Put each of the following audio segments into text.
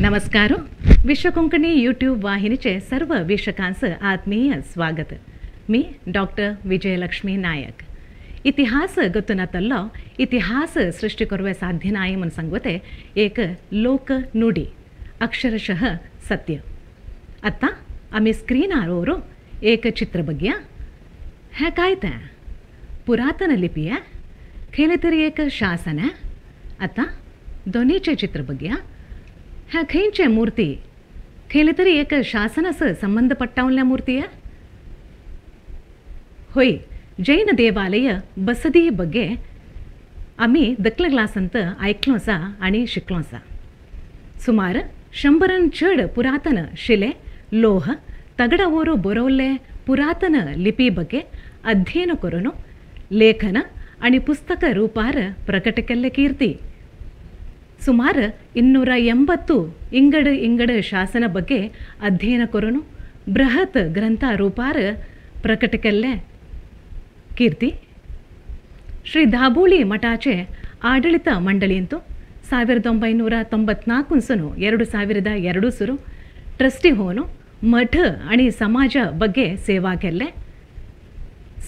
नमस्कार. विश्व कोंकणी यूट्यूब वाहिनीचे सर्व वीक्षकांचं आत्मीय स्वागत. मी डॉक्टर विजयलक्ष्मी नायक. इतिहास ಗೊತ್ತು इतिहास सृष्टि करुवे साध्य नाही म्हणून सांगते एक लोक नुडी अक्षरशः सत्य. आता आम्ही स्क्रीनार एक चित्र बघूया. हे काय ते पुरातन लिपी आहे, खेले तरी एक शासन आहे. आता दोन्हीचे चित्र बघूया. ह्या खंयचे मूर्ती खेले तरी एक शासनास संबंध पट्टावल्या मूर्ती आहे. होय, जैन देवालय बसदी बगे आम्ही दखल क्लासांत ऐकलो आसा आनी शिकलो आसा. सुमार 100 चड पुरातन शिले लोह तगडावोर बरोवल्ले पुरातन लिपी बगे अध्ययन करून लेखन आनी पुस्तक रूपार प्रकट केल्ले कीर्ती. सुमार 280 इंगड इंगड शासन ಬಗ್ಗೆ ಅಧ್ಯಯನ ಕರೋನು ಬೃಹತ್ ಗ್ರಂಥ ರೂಪಾರ ಪ್ರಕಟ केल्ले कीर्ती. ಶ್ರೀ ದಾಬೋಳಿ ಮಠಾಚೆ ಆಡಳಿತ ಮಂಡಳಿಯಂತೂ 1994 2002 ಸುರು ಟ್ರಸ್ಟಿ ಹೋನು ಮಠ आणि समाज ಬಗ್ಗೆ ಸೇವಾ केल्ले.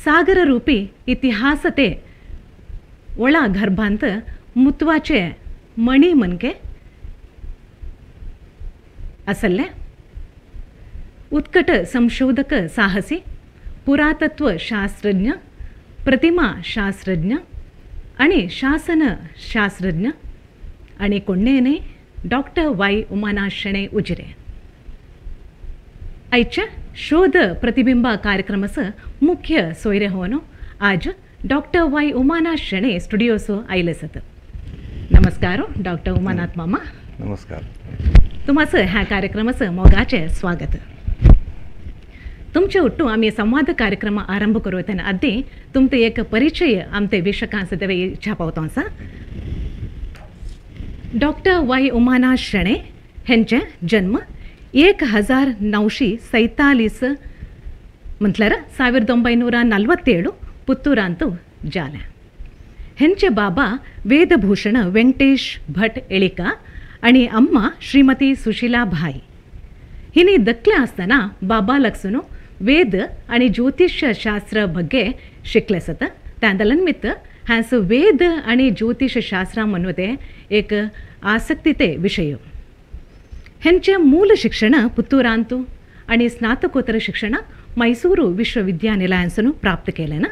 ಸಾಗರ ರೂಪಿ ಇತಿಹಾಸತೆ ಒಳ ಗರ್ಭಾಂತ ಮುತ್ವಾचे मणी मनके असल्ले उत्कट संशोधक साहसी पुरातत्व शास्त्रज्ञ प्रतिमा शास्त्रज्ञ आणि शासन शास्त्रज्ञ आणि कोण्णेने डॉक्टर वाय उमानाथ शणै उजिरे. आयच्या शोध प्रतिबिंब कार्यक्रमाचं मुख्य सोयरे होनो आज डॉक्टर वाय उमानाथ शणै स्टुडिओसो आयले सत. नमस्कार डॉक्टर उमानाथ मामा. नमस्कार. तुमचं ह्या कार्यक्रमाचं मोगाचे स्वागत. तुमचे ಒಟ್ಟು आम्ही संवाद कार्यक्रम आरंभ करू तेन्ना आदी तुमचे एक परिचय आमचे वीक्षकांस देवे इच्छा पावतो आसा. डॉक्टर वाय उमानाथ शणै हेंचे जन्म 1947 म्हटल्यार 1947 पुत्तूरांतू जालें. हेंचे बाबा वेदभूषण वेंकटेश भट एळिका आणि अम्मा श्रीमती सुशीला भाई. हिनी दखले आसतना बाबा लक्षून वेद आणि ज्योतिष शास्त्र ಬಗ್ಗೆ शिकले सत. त्या निमित्त ह्यांस वेद आणि ज्योतिष शास्त्र म्हणवते एक आसक्ती ते विषय. हेंचे मूल शिक्षण पुत्तूरांतू आणि स्नातकोत्तर शिक्षण मैसूरू विश्वविद्यानिलयांसून प्राप्त केलें ना.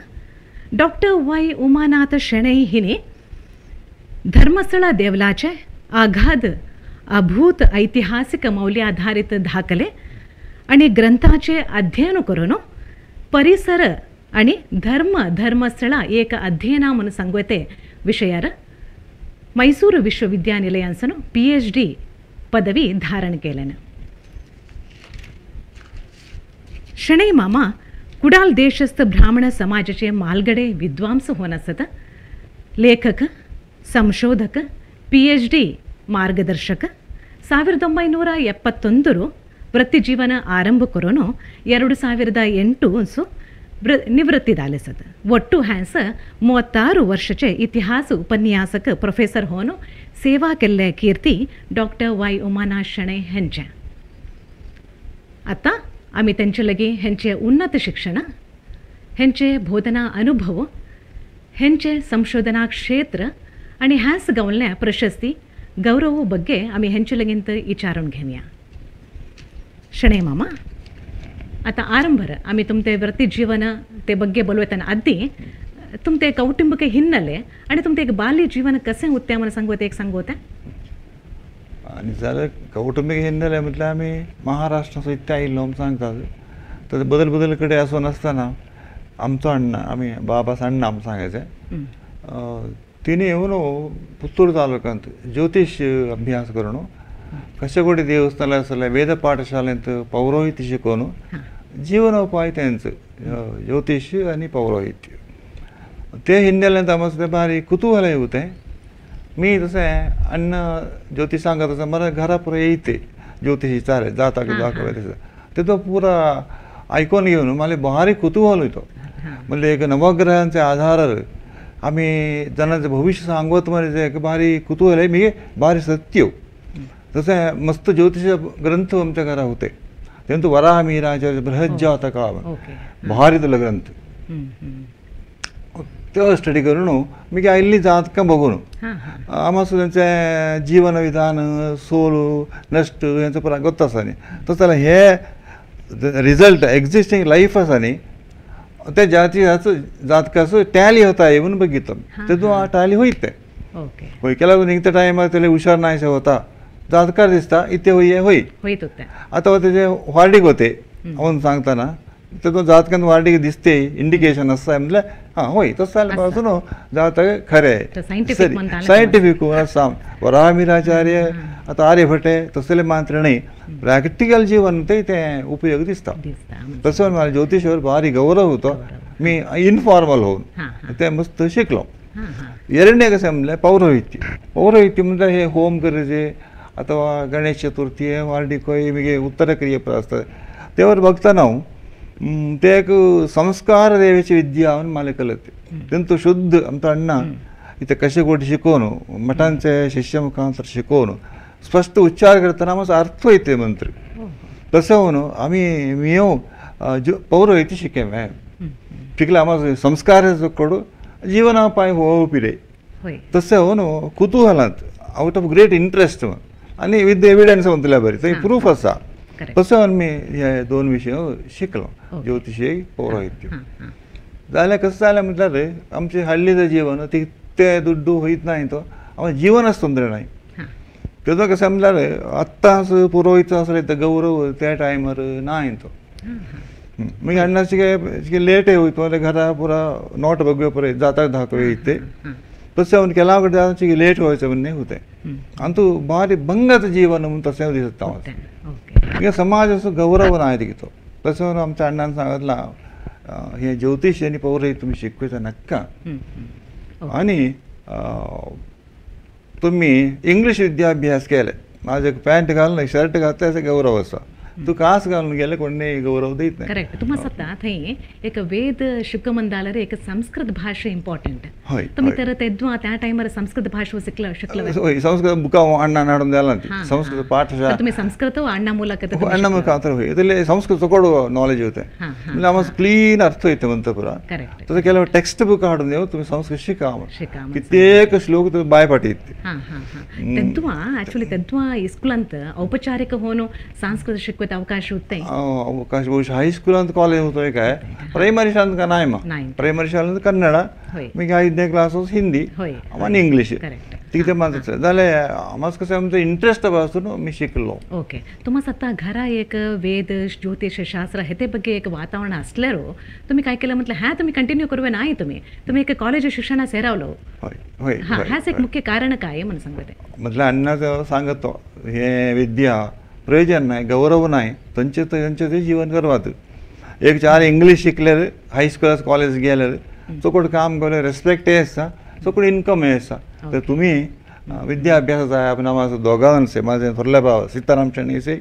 डॉक्टर वाय उमानाथ शणै हिने धर्मस्थळ देवलाचे आघाद अभूत ऐतिहासिक मौल्याधारित दाखले आणि ग्रंथाचे अध्ययन करून परिसर आणि धर्म धर्मस्थळ एक अध्ययन म्हणून सांगते विषयार मैसूरू विश्वविद्यानिलयांसून PhD पदवी धारण केलें. शणै मामा कुडाल देशस्थ ब्राह्मण समाजाचे मालगडे विद्वांस होऊन असत. लेखक संशोधक PhD मार्गदर्शक. 1971 वृत्तिजीवन आरंभ करून 2008 निवृत्ती जाले सत. ಒಟ್ಟು ಹ್ಯಾಂಸ 36 ವರ್ಷचे इतिहास उपन्यासक प्रोफेसर होऊन सेवा केल्ले कीर्ती डॉक्टर वाय उमानाथ शणै हेंचे. आता आम्ही त्यांचे लगे हेंचे उन्नत शिक्षण, हेंचे बोधना अनुभव, हेंचे संशोधना क्षेत्र आणि ह्यास गावल्या प्रशस्ती गौरव ಬಗ್ಗೆ आम्ही हेंचे लगीन विचारून घेऊया. शणै मामा, आता आरंभर आम्ही तुमचे वृत्ती जीवन ते ಬಗ್ಗೆ बोलवताना आधी तुमचे कौटुंबिक हिन्नले आणि तुमचे एक बाल्य जीवन कसे होते मला सांगवते एक सांगवते. आणि जाल्यार कौटुंबिक हिन्नले म्हटल्यार आमी महाराष्ट्राचो इतले आयिल्लो आमी सांगतात. तर बदल बदल कडेन आसून आसतना आमचो अण्णा आमी बाबास अण्णा आमी सांगायचे तिने येवन पुत्तूर तालुक्यांत ज्योतिश अभ्यास करून कशेकोडी देवस्थान आसले वेद पाठशालेंत पौरोहित्य शिकोवन जीवनोपाय तेंचो ज्योतिश आनी पौरोहित्य ते हिन्नेल्यांत आमकां तें बारीक कुतूहल येवतें. मी तशें अण्णा ज्योतिश सांगत आसा मला घरा पुरो येयते ज्योतिश विचारे जाता दाखोवया तशें ते तो पुरा आयकोन घेवन मला बारीक कुतूहल वयता. म्हणजे एक नवग्रहांच्या आधारार आमी जनांचें भविश्य सांगत म्हणजे एक बारीक कुतूहल मी बारीक सत्य. तसं मस्त ज्योतिष ग्रंथ आमच्या घरा होते. तेंतु वराहमिहिराचार्य बृहज्जातक भारी तुला ग्रंथ ते स्टडी करून मी आयिल्ली जातकां बघून आमासो तेंचें जीवन विधान सोल नश्ट हेंचो पुरा गोत्त आसा न्ही. तशें जाल्यार हे रिजल्ट एक्झिस्टींग लायफ आसा न्ही त्या जाती जातकाचो टॅली होता म्हणून बघितलो तेतून टॅली होयत ते होय केला निघता टायमार तेले हुशार नायशे होता जातकार दिसता इथे होय होय आतां तेजे वार्डीक होते म्हणून सांगतना तेतून जातकान वार्डीक दिसते इंडिकेशन आसा म्हणल्यार हां होय तशें जाल्यार पासून जातक खरें सायंटिफीक आसा. वराहमिहिराचार्य आतां आर्यभटे तसले मात्र न्ही प्रॅक्टिकल जीवन ते तें उपयोग दिसता. तसो म्हाका ज्योतिषावर भारी गौरव होतो. मी इनफॉर्मल होऊन ते मस्त शिकलो. ಎರಡನೇ कशें म्हणल्यार पौरोहित्य. पौरोहित्य म्हणल्यार हे होम करचे अथवा गणेश चतुर्थी वार्डीकोय मागीर उत्तर क्रिये आसता तेवर बघताना हांव ते एक संस्कार देवेची विद्या म्हणून म्हाका कळत. तेंतू शुद्ध आमचो अण्णा इथे कशे कोटी शिकोवन मठांचे शिष्य मुखांतर शिकोवन स्पश्ट उच्चार करतना मातसो अर्थ वयता मंत्र. तशें म्हणून आमी मियो पौरोहित्य शिके शिकले आमचो संस्कार कडू जीवना पाय होवपी रे तशें म्हणून कुतूहलांत आउट ऑफ ग्रेट इंट्रस्ट आनी विथ एविडन्स म्हणटल्या बरी थंय प्रूफ आसा. तशें म्हणून मी हे दोन विशय शिकलो, ज्योतिषी पौरोहित्य. जाल्यार कशें जालें म्हटल्यार आमचें हल्लीचें जीवन ते दुड्डू होयत ना तो आमचें जीवनच तोंदरे नाय. तेजो कशें म्हणल्यार आत्तांच पुरोहित आसले ते गौरव त्या टायमार ना तो. मागीर अण्णा लेट वयतो जाल्यार घरा पुरा नोट बघवे परे जातक दाखवे ते तशें म्हणून केला कडेन लेट व्हायचं म्हणून होते आनी तूं भारी भंगाचं जीवन म्हणून तशें दिसता म्हाका. समाजाचो गौरव ना तितो. तशें म्हणून आमच्या अण्णान सांगितलां हे ज्योतिष आनी पौरोहित्य तुमी शिकवचा नक्का आनी तुमी इंग्लीश विद्याभ्यास केले माझे पॅन्ट घालून शर्ट घातले अशें गौरव आसा. तू कास घालून गेले कोणें गौरव दीत नाही. करेक्ट. तुम्हा सत्ता थंय एक वेद शिकमंदालर एक संस्कृत भाषा इम्पॉर्टंट. तुम्ही तर तेद्वा त्या टायमार संस्कृत भाषा शिकलं शिकलं. होय संस्कृत बुका अण्णा हाडून द्याला संस्कृत पाठशाला तुम्ही संस्कृत अण्णा ಮೂಲಕ अण्णा मुखातर होय इतले संस्कृत चोकडो नॉलेज होते म्हणजे आम्हाला क्लीन अर्थ येते म्हणतो पुरा. तसं केलं टेक्स्ट बुक हाडून देऊ तुम्ही संस्कृत शिका कित्येक श्लोक बाय पाठ येते. तेद्वा ऍक्च्युली तेद्वा स्कूलांत औपचारिक होऊन संस्कृत शिकवत अवकाश होते अवकाश ಬಹುಶಃ ಹೈಸ್ಕೂಲ್ ಕಾಲೇಜ್ होतोय काय प्रायमरी शाळेत का नाही मग प्रायमरी शाळेत कन्नड मागीर आयदने क्लास हिंदी आनी इंग्लीश तिथे माझं जालें आमकां कशें आमचो इंट्रस्ट पासून मी शिकलो. ओके. तुम्हा सत्ता घरा एक वेद ज्योतिष शास्त्र हेते ಬಗ್ಗೆ एक वातावरण असल्यारो तुम्ही काय केलं म्हटलं ह्या तुम्ही कंटिन्यू करूया नाही तुम्ही तुम्ही एक कॉलेज शिक्षणा सेरावलो. होय हां ह्याच एक मुख्य कारण काय म्हणून सांगते. म्हटलं अण्णाचं सांगतो हे विद्या प्रयोजन नाही गौरव नाही तांचे तांचे ते जीवन करवात. एक चार इंग्लीश शिकल्यार हायस्कुलाक कॉलेज गेल्यार चोकोड काम केल्यार रेस्पेक्ट आसता चोकोड इनकम आसता. तर तुमी विद्याभ्यास जाय आपणा दोगांसे माझे थोरल्या भाव सीताराम शणैसे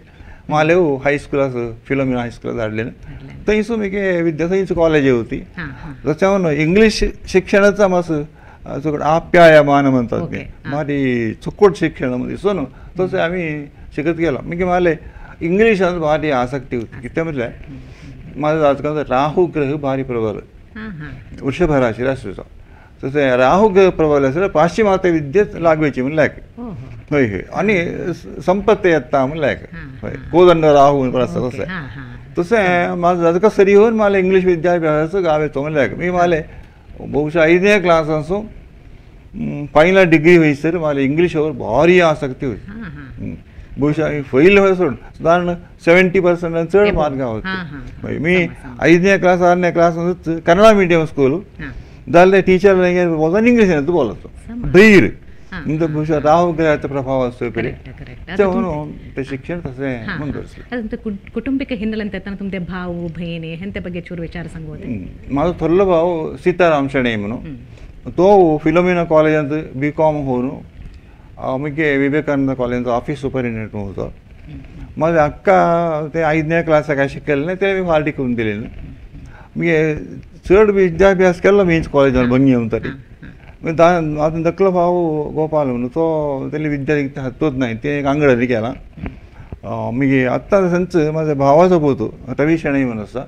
मालेव हायस्कुलाक फिलोमिना हायस्कुलाक धाडलें थंयसून मागीर विद्या थंयच कॉलेज होती. तशें म्हणून इंग्लीश शिक्षणाचा मातसो चोकोड आप्यायमान म्हणतात ते भारी चोकोड शिक्षण दिसून तशें आमी शिकत गेलो. मागीर माले इंग्लिशान भारी आसक्ती होती. कितें म्हटल्यार माझ्या जातकांत राहू ग्रह भारी प्रबल वृषभ राशी राशीचो तशें राहू ग्रह प्रबल आसल्यार पाश्चिमात्य विद्येच लागवेची म्हणून लायक हय हय आनी संपत्ती येता म्हणून लायक हय कोदंड राहू म्हणून आसता तशें तशें म्हाजो जातका सरी येवन म्हाका इंग्लीश विद्याभ्यासाचो गाव येतो म्हणून लायक मी माले बहुशः आयदने क्लास आसूं फायनल डिग्री होईसर म्हाका इंग्लिशावर भारी आसक्ती होती. ಬಹುಶಃ ಫೈಲ್ सोड सादारण 70% चड मार्क होते. मी 5ನೇ क्लास 6ನೇ क्लास कन्नड मीडियम स्कूल जाल्यार टीचर बोलता इंग्लिश बोलतो धैर्य म्हणजे ಬಹುಶಃ राहू ग्रहाचा प्रभाव असतो म्हणून ते शिक्षण तसे ಮುಂದುವರಿಸಲಿ. कुटुंबिक ಹಿನ್ನೆಲೆ ಅಂತ तुमचे भाऊ बहिणी हेंते ಬಗ್ಗೆ चूर विचार सांगू. माझो थोरलो भाव सीताराम शणै म्हणून तो फिलोमिना कॉलेजांत बी कॉम होऊन मागीर विवेकानंद कॉलेजांत ऑफिस सुपरिटेंडेंट होतो. माझे अक्का ते 5ನೇ क्लासाक काय शिकले नाही ते फाटी करून दिले. मागीर चड विद्याभ्यास केलो मीन्स कॉलेजान भंगी येवन तरी आतां धाकलो भाव गोपाल म्हणून तो तेली विद्या हातूच नाही ते एक अंगडारी केला. मागीर आत्तां थंयच म्हाज्या भावाचो पूत रवी शणै म्हणून आसा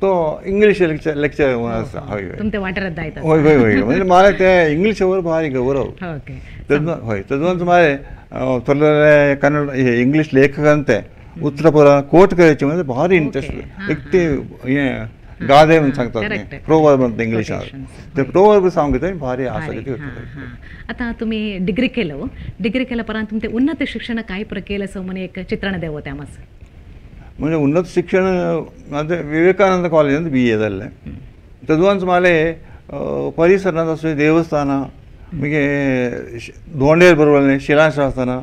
तो इंग्लीश लेक्चर म्हणून आसा. हय हय हय हय म्हणजे म्हाका ते इंग्लीशावर भारी गौरव. तेन्ना हय तेदोन मारे थोडे कन्नड हे इंग्लीश लेखकान ते उतरां पुरा कोट करायचे म्हणजे भारी इंट्रस्ट. एक ते हें गादे म्हणून सांगतात प्रोवर्ब म्हणटा इंग्लिशान ते प्रोवर्ब सांगता भारी आसक्ती होती. आता तुम्ही डिग्री केलं, डिग्री केल्या परांत तुमचे उन्नत शिक्षण काय प्रकेलं असं म्हणे एक चित्रण देव त्या मास. म्हणजे उन्नत शिक्षण माझं विवेकानंद कॉलेजांत बी ए जाल्लें. तेदोन माले परिसरांत आसले देवस्थानां मागीर दोंडेर बरोबर शिलाशासनां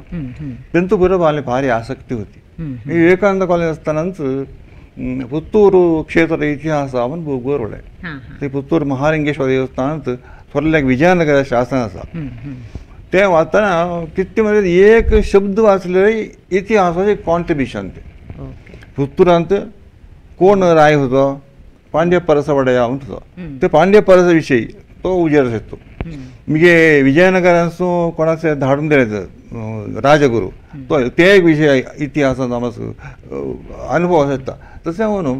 तेंतू बरोबर माले भारी आसक्ती होती. विवेकानंद कॉलेज आसतनाच पुत्तूर क्षेत्र इतिहास म्हणून बूक बरोवले. ते पुत्तूर महालिंगेश्वर देवस्थानांत थोरल्याक विजयनगर शासन आसा तें वाचतना कितें म्हणजे एक शब्द वाचले इतिहासाचें कॉन्ट्रिब्युशन तें. पुत्तुरांत कोण राय होतो पांड्य परस वडया म्हणटा तो ते पांड्य परसा विशयी तो उजेर येतो. मागीर विजयनगरांसून कोणाचे धाडून दिले राजगुरू तो ते एक विशय इतिहासांत आमचो अनुभव आसता. तशें म्हणून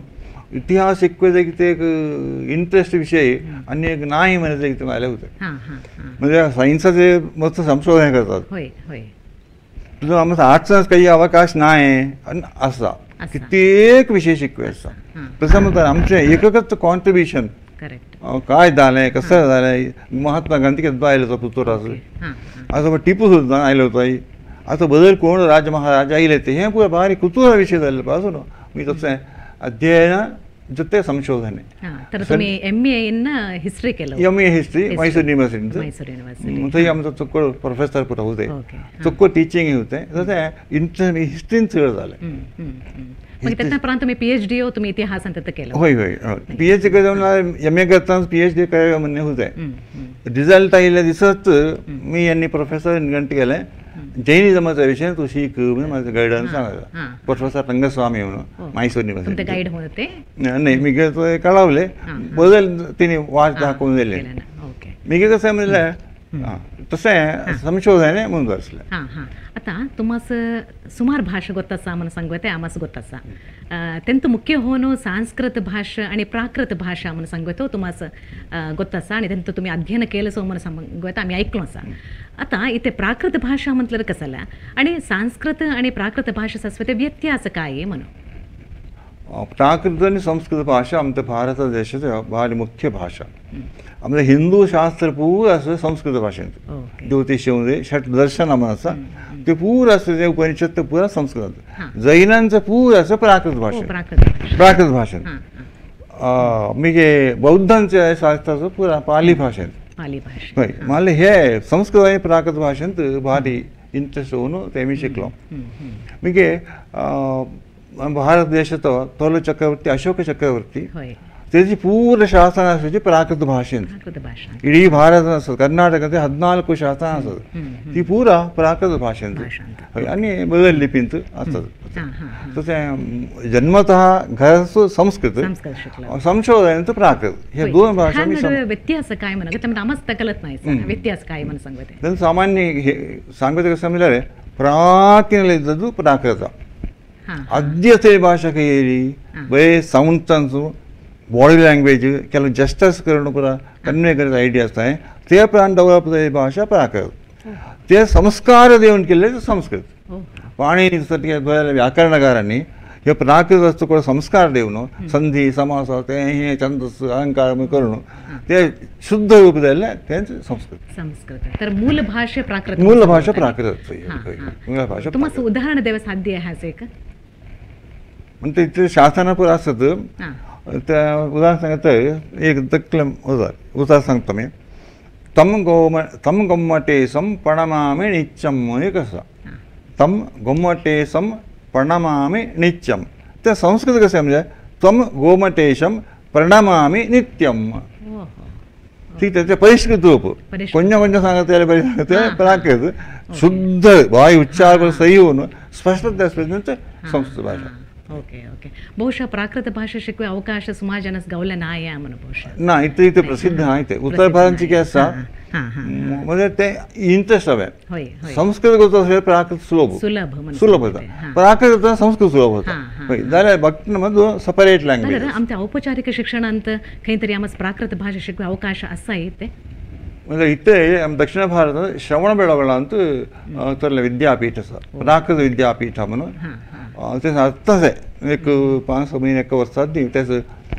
इतिहास शिकपाचें कितें एक इंट्रस्ट विशय आनी एक नाही म्हणचे कितें आयलें होतें. म्हणजे सायन्साचे मस्त संशोधन करतात तुजो आमचो आर्ट्सांत काही अवकाश नाय आनी आसा कित्येक विशय शिकवे आसा. तशें म्हणटा आमचें एककच कॉन्ट्रिब्युशन काय जालें कसं जालें. महात्मा गांधी केन्ना आयलो तो पुत्तूर आतां टिपू सुलतान आयलो होतो आतां बदल कोण राज महाराजा आयले ते हें पुरा भारी कुतूहल विशय जाल्ले पासून मी तशें अध्ययन जೊತೆ ಸಂಶೋಧನೆ. तर तुम्ही एम ए इन हिस्ट्री केलं. M A history Mysore university थंय आमचो चुको प्रोफेसर पुरा होते चुको टीचिंग होते तशें इंट्रस्ट हिस्ट्रीन चड जालें. मागीर तेन्ना उपरांत तुमी पीएचडी तुमी इतिहासांत केलं. हय हय पीएचडी करतना एम ए करतना पीएचडी करया म्हणून होते. रिजल्ट आयिल्ले दिसत मी आनी प्रोफेसर गंट केलें जैनिझमाचा विषय तू शिक म्हणून माझं गायडन्स सांगायचा प्रोफेसर रंगस्वामी म्हणून मैसूर युनिव्हर्सिटी. गाईड होते नाही मी कळवले बदल तिने वाच दाखवून दिले. मी कसं म्हणलं तशें संशोधन ಮುಂದುವರಿಸಲೆ. हां हां आता तुमास सुमार भाषा ಗೊತ್ತಾಸ म्हणून सांगते आमास ಗೊತ್ತಾಸ तेंतु मुख्य होनो संस्कृत भाषा आणि प्राकृत भाषा म्हणून सांगतो तुमास ಗೊತ್ತಾಸ आणि तेंतु तुम्ही अध्ययन केलं सो म्हणून सांगता आम्ही ऐकलो आसा. आता इथे प्राकृत भाषा म्हटलं कसला आणि संस्कृत आणि प्राकृत भाषा आसता ते व्यत्यास काय म्हणून? प्राकृत आणि संस्कृत भाषा आमच्या भारत देशाची भारी मुख्य भाषा. आमचे हिंदू शास्त्र पूर आसा संस्कृत भाशेंत. ज्योतिष षट दर्शन आसा ते पूर आसा ते उपनिषद पुरा संस्कृत. जैनांचं पूर आसा प्राकृत भाशेंत प्राकृत भाशेंत. मागीर बौद्धांचे शास्त्र आसा पुरा पाली भाशेंत. हय मागीर हे संस्कृत आनी प्राकृत भाशेंत भारी इंट्रस्ट येवन ते आमी शिकलो. मागीर भारत देशाचो तोलो चक्रवर्ती अशोक चक्रवर्ती त्याची पूर्ण शासन आसाची प्राकृत भाशेंत. इडीं भारत आसत कर्नाटकांत 14 शासनां आसत ती पुरा प्राकृत भाशेंत आनी बदल लिपींत आसत. तशें जन्मतः घरासो संस्कृत संशोधन प्राकृत हे दोन भाषा व्यत्यास काय म्हणा नाही व्यत्यास काय म्हणून सांगते. सामान्य हे सांगते कसं म्हणल्यार प्राचीन इದ್ದದ್ದು ಪ್ರಾಕೃತ. ಅದ್ಯತೆ ಭಾಷೆ ಕೈಯಲ್ಲಿ ಬರೇ ಸೌಂಡ್ಸ್ बॉडी लँग्वेज ಕೆಲವು ಜಸ್ಟರ್ಸ್ करून पुरा कन्वे करत आयडिया आसता ते उपरांत डेव्हलप जाल्ली भाशा प्राकृत. ते संस्कार देवन केल्ले संस्कृत. पाणिनी सारखे व्याकरणकारांनी हे प्राकृत वस्तू संस्कार देवन संधी समास ते हे छंदस अलंकार करून ते शुद्ध रूप जाल्लें तेंच संस्कृत. संस्कृत तर मूल भाषा प्राकृत. मूल भाषा प्राकृत. मूल भाषा तुमचं उदाहरण देव साध्य आहे का? म्हणजे इथे शासनापूर आसत त्या उदाहरण सांगता एक तकले उदाहरण सांगता मी. तम गोम तम गोम्मटेसम प्रणमामि नित्यम एक आसा. तम गोम्मटेसम प्रणमामि नित्यम ते संस्कृत कशें म्हणजे तम गोमटेशम प्रणमामि नित्यम. ठीक आहे ते परिष्कृत रूप कोण कोण सांगता जाल्यार बरें सांगता प्राकृत शुद्ध वायु उच्चार सही होऊन स्पष्ट संस्कृत भाषा. ಓಕೆ ಓಕೆ ಬಹುಶಃ ಪ್ರಾಕೃತ ಭಾಷೆ ಶಿಕುವ ಅವಕಾಶ ಸುಮಾರು ಜನ ಗೌಲ ನಾಯ म्हणून ಬಹುಶಃ ना इतले इतले प्रसिद्ध आहा ते उत्तर भारतांची आसा म्हणजे ते इंट्रस्ट हवे संस्कृत करता अशें प्राकृत सुलभ सुलभ सुलभ होता प्राकृत करता संस्कृत सुलभ होता जाल्यार भक्त मात सपरेट लँग्वेज आमच्या औपचारिक शिक्षणांत खंय तरी आमकां प्राकृत भाशा शिकूंक अवकाश आसा ते म्हणजे इथे दक्षिण भारतात श्रवणबेळगोळा अंत थोरले विद्यापीठ आसा प्राकृत विद्यापीठ म्हणून ते आत्ताच एक 5-6 महिने एका वर्सात तेच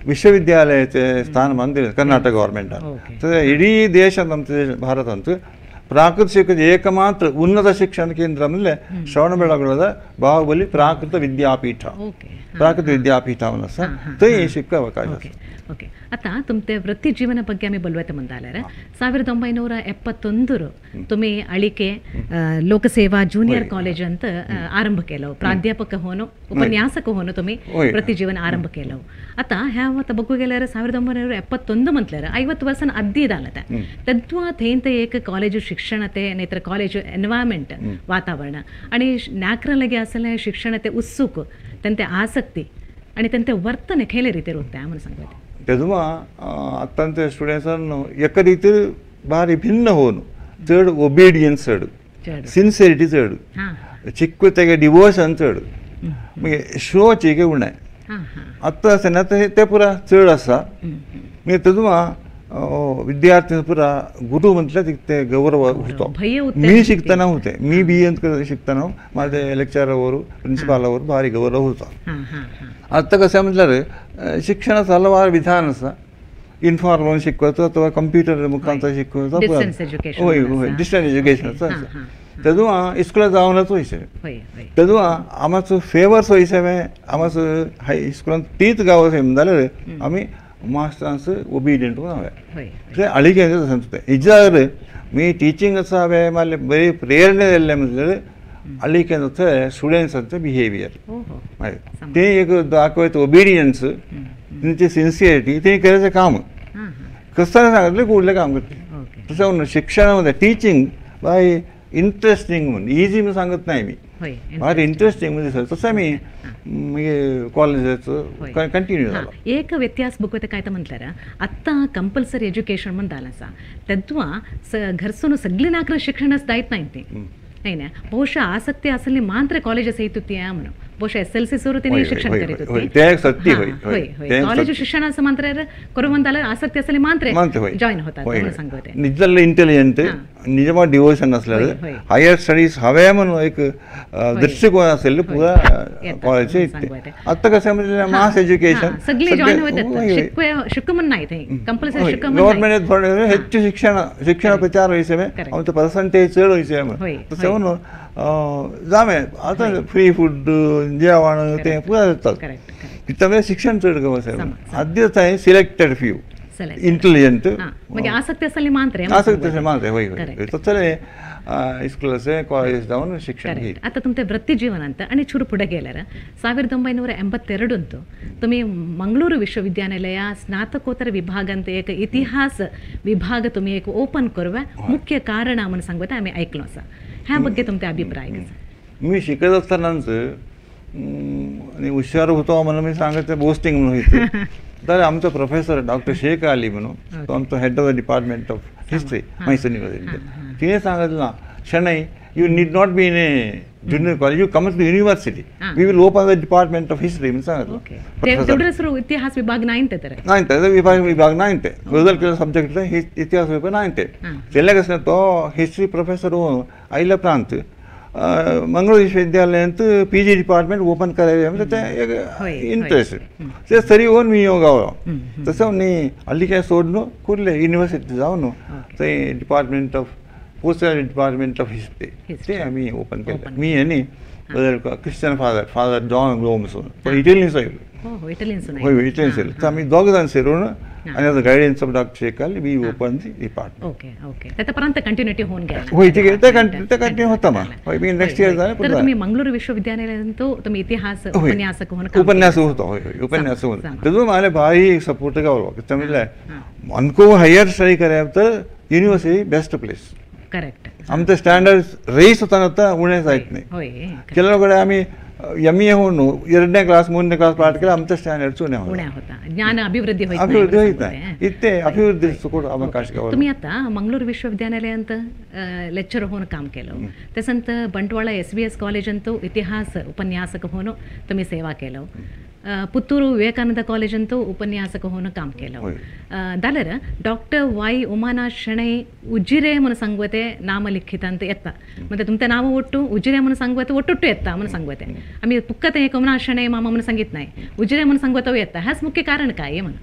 विश्वविद्यालयाचे स्थानमान दिले कर्नाटक गव्हर्मेंटान. तर इडीं देशांत आमच्या भारतांत प्राकृत शिक्षण एकमात्र उन्नत शिक्षण केंद्र म्हणल्यार श्रवणबेळगोळाದ बाहुबली प्राकृत विद्यापीठ प्राकृत विद्यापीठ म्हणून आसा थंय शिकपाक अवकाश आसा. ಓಕೆ आता तुमचे ವೃತ್ತಿ ಜೀವನ ಬಗ್ಗೆ ಆಮಿ ಬಲ್ವತ್ತೆ ಮುಂದಾಲರ 1971 तुम्ही ಅಳಿಕೆ ಲೋಕಸೇವಾ ಜೂನಿಯರ್ ಕಾಲೇಜ್ ಅಂತ ಆರಂಭ केलं ಪ್ರಾಧ್ಯಾಪಕ होनो उपन्यासक होनो तुम्ही वृत्ती जीवन आरंभ केलं. आता ह्या बघू गेल्यार 1971 म्हटल्यार 50 वर्सां आद्दी जालें तद्वा थंय एक कॉलेज शिक्षण ते नाहीतर कॉलेज एनवायरमेंट वातावरण आणि नाकरा लगे असले शिक्षण ते उत्सुक त्यांते आसक्ती आणि त्यांते वर्तन खेले रीते उरता म्हणून सांगते. तेव्हा आतांचे स्टुडंट्सान एका रीतीर भारी भिन्न होवन चड ओबिडियन्स चड सिन्सियरिटी चड चिक्कू तेगे डिवोशन चड मागीर शोची एक उणें आतां आसना ते पुरा चड आसा. मागीर तेदुमा विद्यार्थी पुरा गुरू म्हटल्यार ते गौरव होतो. मी शिकतना होते मी बी एन शिकतना माझे लेक्चरावर प्रिन्सिपालावर भारी गौरव होता. आतां कशें म्हटल्यार शिक्षणाचो हलवार विधान आसा इनफॉर्मल शिकवता अथवा कंप्युटर मुखांतर शिकवता हय हय डिस्टन्स एज्युकेशन आसा. तेदुआ इस्कुला जावनच वयचें तेदुआ आमचो फेवर्स वयचें आमचो हाय इस्कुलान तीच गांव जाल्यार आमी मास्टरांस ओबिडियंट हांवें ते अळिगे तशें हिजार मी टिचींग आसा हांवें मागीर बरी प्रेरणा दिल्लें म्हटल्यार अळिगे स्टुडंट्सांचें बिहेवियर मागीर तें एक दाखयता ओबिडियन्स तेंची सिन्सियरिटी तें करायचें काम कसं सांगितलें कुडलें काम करता तशें शिक्षणामध्ये टिचींग बाय इंट्रस्टिंग म्हणून इजी म्हणून सांगत नाही मी भारी इंट्रस्टिंग म्हणजे तसं मी मागीर कॉलेजाचो कंटिन्यू झाला. एक व्यत्यास बघते काय तर म्हटल्यार आत्ता कंपल्सरी एज्युकेशन म्हण जालें आसा तेद्वा घरसून सगळी नाकर शिक्षणच जायत नाही ते नाही ना ಬಹುಶಃ ಆಸಕ್ತಿ असली मात्र कॉलेजस येत म्हणून ಬಹುಶಃ SLC सुरू तिने शिक्षण करीत होते कॉलेज शिक्षण असं मात्र करू आसक्ती असली मात्र जॉईन होतात म्हणून सांगते. निजल्ले इंटेलिजंट निजमा डिवोशन असल्यार हायर स्टडीज हवे म्हणून एक दृष्टिकोन असेल पुरा कॉलेज आता कसं म्हणजे मास एज्युकेशन सगळे जॉईन होतात शिकू म्हण नाही ते कंपल्सरी शिकू गव्हर्नमेंट ಹೆಚ್ಚು शिक्षण शिक्षण प्रचार वयचे आमचं पर्सेंटेज चड वयचे तशें म्हणून जामे आतां फ्री फूड जेवण ते पुरा जातात तितलें शिक्षण चड गवस आद्य सिलेक्टेड फ्यू इंटेलिजंट आसक्ती असली मात्र आसक्ती असली मात्र होय होय तसले इस्कुलाचे कॉलेज जावन शिक्षण घेत. आता तुमचे वृत्ती जीवन आणि चूರು पुढे गेल्यार 1982 तुम्ही मंगळूर विश्वविद्यानिलय स्नातकोत्तर विभाग ಅಂತ एक इतिहास विभाग तुम्ही एक ओपन करूया मुख्य कारण म्हणून सांगता आम्ही ऐकलो आसा ह्या ಬಗ್ಗೆ तुमचे अभिप्राय कसं? मी शिकत असतानाच आणि हुशार होतो म्हणून मी सांगत बोस्टिंग म्हणून होते तर आमचा प्रोफेसर डॉक्टर शेख अली म्हणून तो आमचा head of the department of history Mysore university तिने सांगितलं ना Shanai you need not be in a junior college you come to university we will open the department of history म्हणून सांगितलं. इतिहास विभाग नाही ते तर नाही त्याचा विभाग विभाग नाही ते बदल केलं सब्जेक्ट इतिहास विभाग नाही ते त्याला कसं तो हिस्ट्री प्रोफेसर होऊन आयल्या प्रांत मंगळूर विश्वविद्यालयांत PG department open करायचे म्हणजे ते एक इंट्रस्ट ते सरी होऊन मी येऊ गावलो तसं न्ही हल्ली काय सोडून कुर्ले युनिव्हर्सिटी जावन थंय department of post department of history ते आमी ओपन केलें. मी आनी Christian father father John Gomes तो इटलीन आयलो हय इटलीन आयलो तर आमी दोग जाण सेरून आणि the guidance of doctor Sheikh Ali we open the department. Okay okay त्यापर्यंत कंटिन्युटी होऊन गेला होय ठीक आहे ते कंटिन्यू होता मग होय मी नेक्स्ट इयर झालं. तर तुम्ही मंगळूर विश्वविद्यालयात तुम्ही इतिहास उपन्यासक होऊन उपन्यास होता होय होय उपन्यास होता त्यातून मला भारी सपोर्ट गावलो त्यामुळे अनको हायर स्टडी करायला तर युनिव्हर्सिटी बेस्ट प्लेस. करेक्ट. आमचे स्टँडर्ड रेस होता उणे जायत नाही. ಕೆಲವು ಕಡೆ आम्ही एम ए होऊन 2ನೇ ಕ್ಲಾಸ್ 3ನೇ ಕ್ಲಾಸ್ ಪಾಠ केलं आमचं स्टँडर्ड उणे होता. ज्ञान अभिवृद्धी अभिवृद्धी होत नाही. इथे अभिवृद्धी सुकोट अवकाश तुम्ही आता मंगळूर विश्वविद्यालय ಅಂತ ಲೆಕ್ಚರ್ होऊन काम केलं, त्यानंतर बंटवाಳ SVS college ಅಂತೂ इतिहास उपन्यासक होऊन तुम्ही सेवा केलं, पुत्तूर विवेकानंद कॉलेज ಅಂತೂ उपन्यासक होऊन काम केलं. जाल्यार डॉक्टर वाय उमानाथ शणै उजिरे म्हणून सांगवते नाम लिखित ಅಂತ येता, म्हणजे तुमचं नाव ಒಟ್ಟು उजिरे म्हणून सांगवते ಒಟ್ಟೊಟ್ಟು येता म्हणून सांगवते. आम्ही पुक्कत एक उमानाथ शणै मामा म्हणून सांगित नाही, उजिरे म्हणून सांगवतो येता. ह्याच मुख्य कारण काय म्हणून?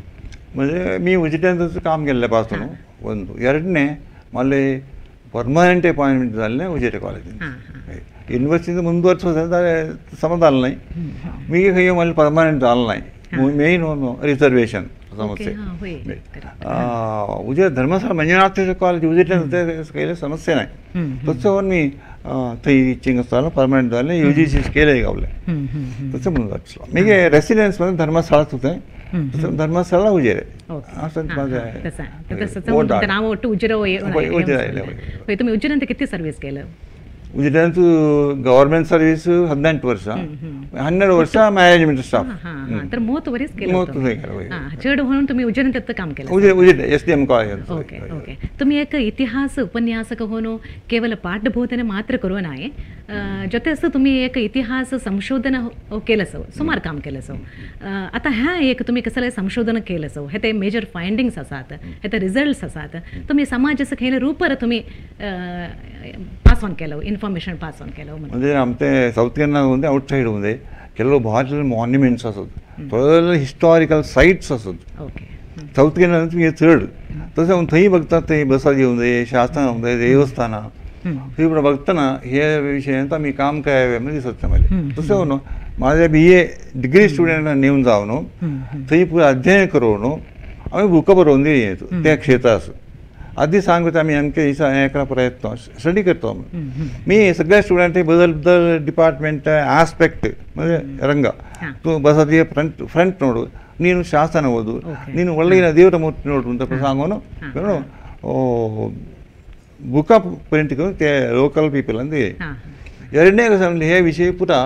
म्हणजे मी उजिऱ्यांचं काम केल्ले पासून ಒಂದು, ಎರಡನೇ मला ಪರ್ಮನೆಂಟ್ ಅಪಾಯಿಂಟ್ಮೆಂಟ್ झाले उजिरे कॉलेजीन. युनिव्हर्सिटी ಮುಂದುವರ್ಸೋದು समाधान नाही. मी खंय मला परमनंट झालं नाही. मेन रिझर्वेशन समस्ये. उजिरे धर्मस्थळ मंजुनाथ कॉलेज उजिरे केले समस्या नाही. तसं मी थंय टिचिंग आसतालो परमनंट जालें, UGC केलें गावलें. तसं म्हणून जातलो मी रेसिडेन्स मध्ये धर्मस्थळाच होते, तसं धर्मस्थळा उजिरे असं माझं नाव ಒಟ್ಟು उजिरे उजिरे. तुम्ही उजिऱ्यांत किती सर्व्हिस केलं? उजिऱ्यांत गव्हर्नमेंट सर्व्हिस 18 वर्ष, 12 वर्ष मॅनेजमेंट स्टाफ. तर 30 वर्ष केलं. चड म्हणून तुम्ही उजिऱ्यांत काम केलं. Ujire SDM college. Okay okay. तुम्ही एक इतिहास उपन्यासक होऊन केवल पाठबोधನೆ मात्र करू नाही, ಜೊತೆ तुम्ही एक इतिहास संशोधन केलं सो, सुमार काम केलं सो. आता ह्या एक तुम्ही कसं संशोधन केलं सो, हे ते मेजर फायंडिंग्स आसात, हे ते रिझल्ट्स आसात, तुम्ही समाजाचं खेळ रूपर तुम्ही पास ऑन केलं, इन्फॉर्मेशन पास ऑन केलं. म्हणजे आमचे साऊथ कॅनरा आउट साईड मध्ये ಕೆಲವು ಭಾಳ मॉन्युमेंट्स असत, थोडे हिस्टॉरिकल साईट्स असत. ओके. साऊथ कॅनरा तुमी चड तसं थंय बघता थंय बसात येऊन जाय, शासनां येवंक जाय, देवस्थानां थंय बघताना हे विशयांत आमी काम करावे म्हणजे दिसत मला. तसं न्हू माझ्या BA degree स्टुडंटांक नेवन जावन थंय पुराय अध्ययन करून आमी बुकां बरोवन दिली त्या क्षेत्रास. आधी सांगता आमी अमके दिसा हें एका प्रयत्न स्टडी करतो आमी. मी सगळ्या स्टुडंट बदल बदल डिपार्टमेंट आस्पेक्ट म्हणजे ರಂಗ तूं बसात फ्रंट फ्रंट ನೋಡು, ನೀನು ಶಾಸನ ಓದು, ನೀನು ಒಳ್ಳೆಯ ದೇವರ ಮೂರ್ತಿ ನೋಡು ಅಂತ सांगून बुका प्रिंट करून ते लोकल पीपल ಅಂದ. ಎರಡನೇ हे विषय पुरा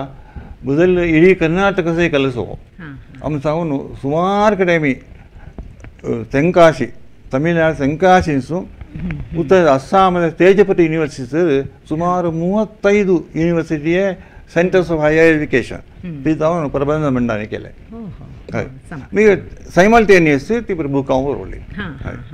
बदल इडीं कर्नाटक कलसो आमी सांगून सुमार कडेन आमी तेंकाशी तमिळनाडु तेंकाशींसून उत्तर आसाम तेजपति युनिवर्सिटी सुमार 35 युनिवर्सिटीचे सेंटर्स ऑफ हायर एज्युकेशन ती जावन प्रबंध मंडळांनी केलें. हय, मागीर सायमल्टेनियस ती बुकां बरोवली,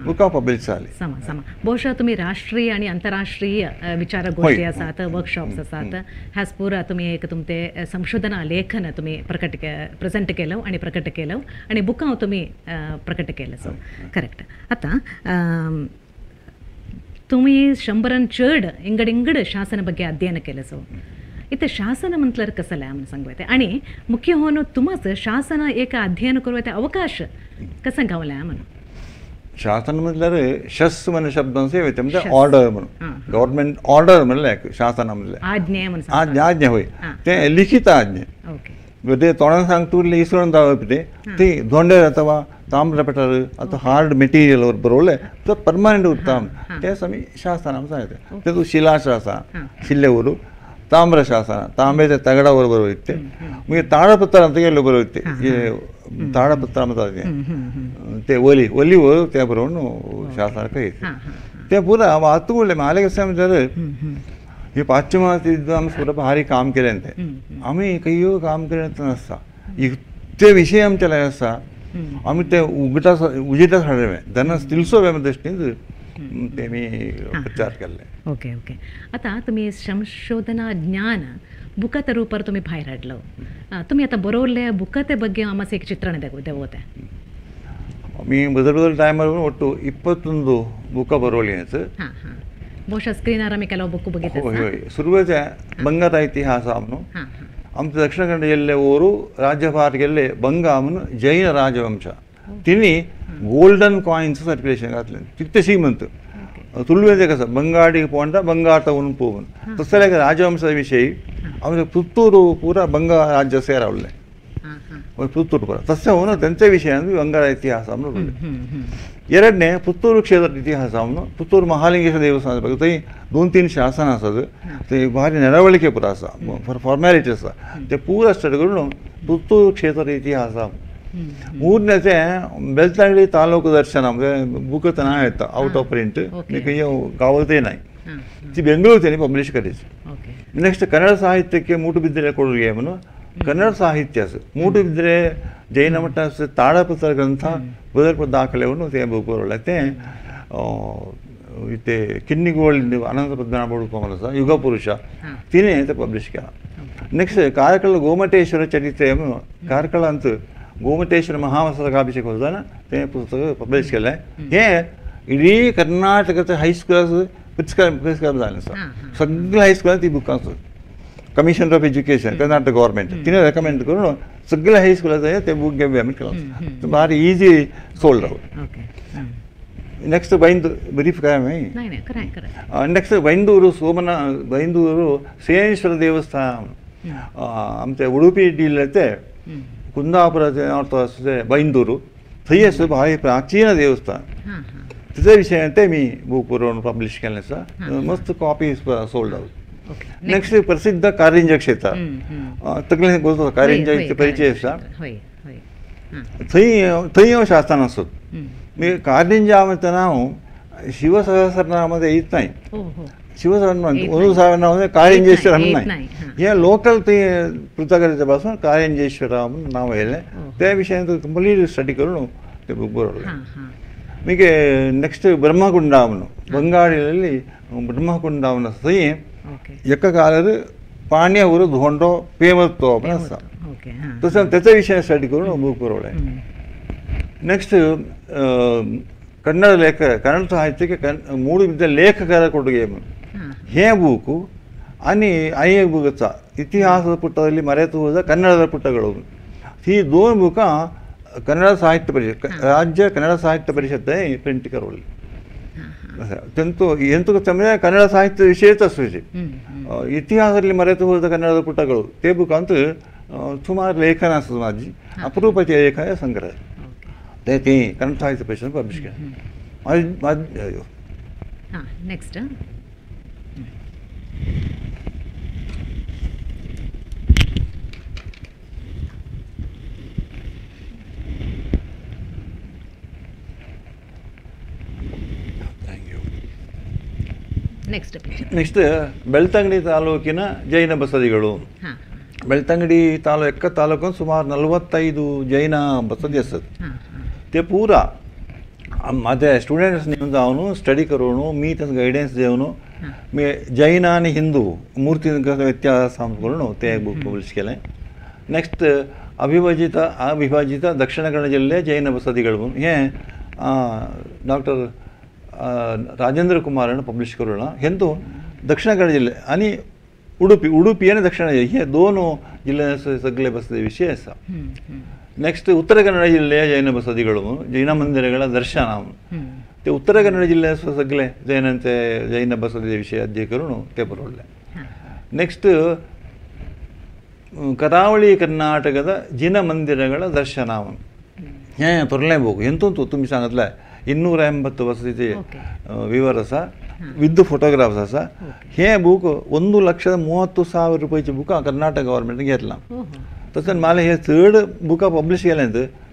बुकां पब्लिश जाली. समा समा. बहुशः तुम्ही राष्ट्रीय आणि आंतरराष्ट्रीय विचारगोष्ठी आसात, वर्कशॉप्स आसात, ह्याच पुरा तुम्ही एक तुमचे संशोधना लेखन तुम्ही प्रकट प्रेझेंट केलं आणि प्रकट केलं आणि बुकां तुम्ही प्रकट केलं. So correct. आता तुम्ही 100 चड इंगड इंगड शासन ಬಗ್ಗೆ अध्ययन केलं. सो इथे शासन म्हटल्यार कसं म्हणून सांगू आणि मुख्य होऊन तुम्हाच शासन एक अध्ययन करू अवकाश कसं गावला म्हणून? शासन म्हटल्यार शस म्हण शब्दांचे वयता, म्हणजे ऑर्डर म्हणून, गव्हर्नमेंट ऑर्डर म्हणल्यार शासन म्हणल्यार आज्ञा म्हणून. आज्ञा आज्ञा होय, ते लिखित आज्ञा. ओके. ते तोंडान सांगतू इसवण दावप ते ती दोंडेर अथवा ताम्रपटार अथवा हार्ड मटेरियल वर बरोवलें तर परमनंट उरता. तेच आमी शासन आमी सांगता. तेतूंत शिलाशासन शिल्ले उरू, ताम्रशासन तांब्याच्या तगडावर बरोवते, मागीर ताडपत्र ಅಂತ गेल्लो बरोवते, ताडपत्र म्हणतात ते ओली ओली ते बरोवन शासन करीत ते पुरा वाचून माले कशें म्हणल्यार हे पाश्चिमात्य विद्वांस पुरा भारी काम केलें ते. आमी खंयूय काम केलें नासता, इतके विशय आमचे लागीं आसा, आमी ते उगटा उजिटा हाडले तेन्ना तिलसो दृश्टीन ते मी प्रचार केल्ले. Okay okay. आता तुम्ही संशोधना ज्ञान बुकाच्या रूपार तुम्ही भायर हाडलो, तुम्ही आता बरोवल्ले बुकाते ಬಗ್ಗೆ आमचं एक चित्रण देवते. मी बदल बदल टायमार ಒಟ್ಟು 21 बुकां बरोवली. हां हां. ಬಹುಶಃ ಸ್ಕ್ರೀನಾर आमी ಕೆಲವು बुक बघितले. होय होय. सुरवेचे ಬಂಗಾರ ಇತಿಹಾಸ म्हणून आमचे दक्षिण कन्नड जिल्हे ಊರು राज्यभार गेल्ले बंगा म्हणून जैन राजवंश तिने गोल्डन कॉइन्स सर्क्युलेशन घातले तितके श्रीमंत तुळवेचे कसं बंगाडी पोंडा ಬಂಗಾರ तवून पोवून तसं राजवंशा विषयी आमचे पुत्तूर पुरा बंगा राज्य सेरावले. ಪುತ್ತೂರು ಪರ ತಸ್ಯ ಅವನು त्यांच्या ವಿಷಯ ಬಂಗಾರ ಇತಿಹಾಸ म्हणून. ಎರಡನೇ ಪುತ್ತೂರು ಕ್ಷೇತ್ರದ ಇತಿಹಾಸ ಅವನು ಪುತ್ತೂರು ಮಹಾಲಿಂಗೇಶ್ವರ ದೇವಸ್ಥಾನದ ಬಗ್ಗೆ थंय 2-3 शासन आसात ते भारी नडवಳಿಕೆ ಪೂರ आसा फॉर्मेलिटी आसा ते पूरा स्टडी करून ಪುತ್ತೂರು ಕ್ಷೇತ್ರದ ಇತಿಹಾಸ. ಮೂರನೇತೆ ಬೆಳ್ತಂಗಡಿ ತಾಲೂಕು ದರ್ಶನ ಬುಕ್ ना येता आउट ऑफ प्रिंट गावतय नाही ती बेंगळूर त्यांनी पब्लिश करायची. ನೆಕ್ಸ್ಟ್ ಕನ್ನಡ ಸಾಹಿತ್ಯಕ್ಕೆ ಮೂಡುಬಿದಿರೆ ಕೊಡುಗೆ म्हणून ಕನ್ನಡ ಸಾಹಿತ್ಯ ಮೂಡುಬಿದಿರೆ ಜೈನ ಮಠ ತಾಳಪತ್ರ ಗ್ರಂಥ ಬದಲ್ಪ ದಾಖಲೆಯನ್ನು ते ಬುಕ್ ಬರೋಲ್ಲ. ते इथे किन्निगोळ अनंत पद्मनाभ उडुप ಯುಗ ಪುರುಷ तिने ते पब्लिश केला. ನೆಕ್ಸ್ಟ್ ಕಾರ್ಕಳ ಗೋಮಟೇಶ್ವರ ಚರಿತ್ರೆ ಕಾರ್ಕಳ ಅಂತ गोमटेश्वर महामस्तकाभिषेक होता ते पुस्तक पब्लिश केलें. हे इडीं कर्नाटकाच्या हायस्कुलाक प्रिस्क्रायब जालें आसा सगळ्या हायस्कुलान ती बुकां आसात. Commissioner of education Karnataka government तिने रेकमेंड करून सगळ्या हायस्कुलाक ते बूक घेवया केलां. भारी easy sold out. Next Byndoor brief काय नेक्स्ट ಬೈಂದೂರು ಸೋಮನ ಬೈಂದೂರು ಸೇನೇಶ್ವರ ದೇವಸ್ಥಾನ आमचे उडुपी जिल्ह्याचे कुंदापुर बೈंदूರು थंय आसा भारी प्राचीन देवस्थान तिचे विशय ते मी बूक बरोवन पब्लिश केलें आसा. मस्त कॉपी सोल्ड आउट. नेक्स्ट प्रसिद्ध कारंज क्षेत्र तकले गोतो कारंज परिचय आसा थंय थंय शासन आसत. कारंजा म्हणतना हांव शिवसहस्रनामध्ये येत नाही शिवसहस्र ಒಂದು ಸಾವಿರ नाव कारंजेश्वर नाही हे लोकल ते पृथकाच्या पासून कारंजेश्वर म्हणून नाव येयलें. त्या विशयान कंप्लीट स्टडी करून ते बूक बरोवलें. मागीर ನೆಕ್ಸ್ಟ್ ಬ್ರಹ್ಮಕುಂಡ म्हणून ಬಂಗಾಳಿಯಲ್ಲಿ ಬ್ರಹ್ಮಕುಂಡ म्हणून थंय एका काळार पाण्या वर धोंडो पेमतो म्हणून आसा तसं त्याचा विशय स्टडी करून बूक बरोवलें. ನೆಕ್ಸ್ಟ್ ಕನ್ನಡ ಲೇಖಕ ಕನ್ನಡ ಸಾಹಿತ್ಯಕ್ಕೆ ಮೂಡುಬಿದ್ದ ಲೇಖಕರ ಕೊಡುಗೆ ಹೇ ಬೂಕು आणि आनी एक बूक आसा इतिहासದ ಪುಟದಲ್ಲಿ ಮರೆತು ಹೋದ ಕನ್ನಡದ ಪುಟಗಳು. ಈ दोन बुकां कन्नड साहित्य परिषद राज्य कन्नड साहित्य परिषद प्रिंट करवली. तेंतु ಎಂತಕ್ಕೆ म्हणजे ಕನ್ನಡ ಸಾಹಿತ್ಯ ವಿಶೇಷ ಆಸುಚಿ ಇತಿಹಾಸದಲ್ಲಿ ಮರೆತು ಹೋದ ಕನ್ನಡದ ಪುಟಗಳು ते ಬುಕ್ ಅಂತ ಸುಮಾರು ಲೇಖನ आसता माझी ಅಪರೂಪचे लेखन संग्रह ते ते कन्नड साहित्य परिषद पब्लिश केलें. Next next next Belthangady ತಾಲೂಕಿನ ಜೈನ ಬಸದಿಗಳು. ಬೆಳ್ತಂಗಡಿ ಎಕ್ಕ ತಾಲೂಕು ಸುಮಾರು 45 ಜೈನ ಬಸದಿ आसत. ते पूरा माझे स्टुडंट्स नेवन जावन स्टडी करून मी तांकां गायडन्स दिवन मी जैन आनी हिंदू मूर्ती व्यत्यास करून ते बूक पब्लिश केलें. ನೆಕ್ಸ್ಟ್ ಅವಿಭಜಿತ ದಕ್ಷಿಣ ಕನ್ನಡ ಜಿಲ್ಲೆ ಜೈನ ಬಸದಿಗಳು हे ಡಾಕ್ಟರ್ ರಾಜೇಂದ್ರ ಕುಮಾರನ್ನು ಪಬ್ಲಿश करून हेंतु दक्षिण कन्नड जिल्हे आनी उडुपी उडुपी आनी दक्षिण हे दोन जिल्हे सगळे बसदी विषय आसा. ನೆಕ್ಸ್ಟ್ ಉತ್ತರ ಕನ್ನಡ ಜಿಲ್ಲೆಯ ಜೈನ ಬಸದಿಗಳು ಜೈನ ಮಂದಿರಗಳ ದರ್ಶನ ते उत्तर कन्नड जिल्हे सगळे जैनांचे जैन बसदी विषय अध्ययन करून ते बरोवले. ನೆಕ್ಸ್ಟ್ ಕರಾವಳಿ कर्नाटकದ ಜಿನ ಮಂದಿರಗಳ ದರ್ಶನ हे थोरलें बूक हेंतून तुमी सांगितलें 280 बसदीचे विवर आसा विथ फोटोग्राफ्स आसा. हे बूक 1,30,000 रुपयाचे बुकां कर्नाटक गव्हर्मेंटान घेतलां. तशेंच माले हे चड बुकां पब्लिश केलें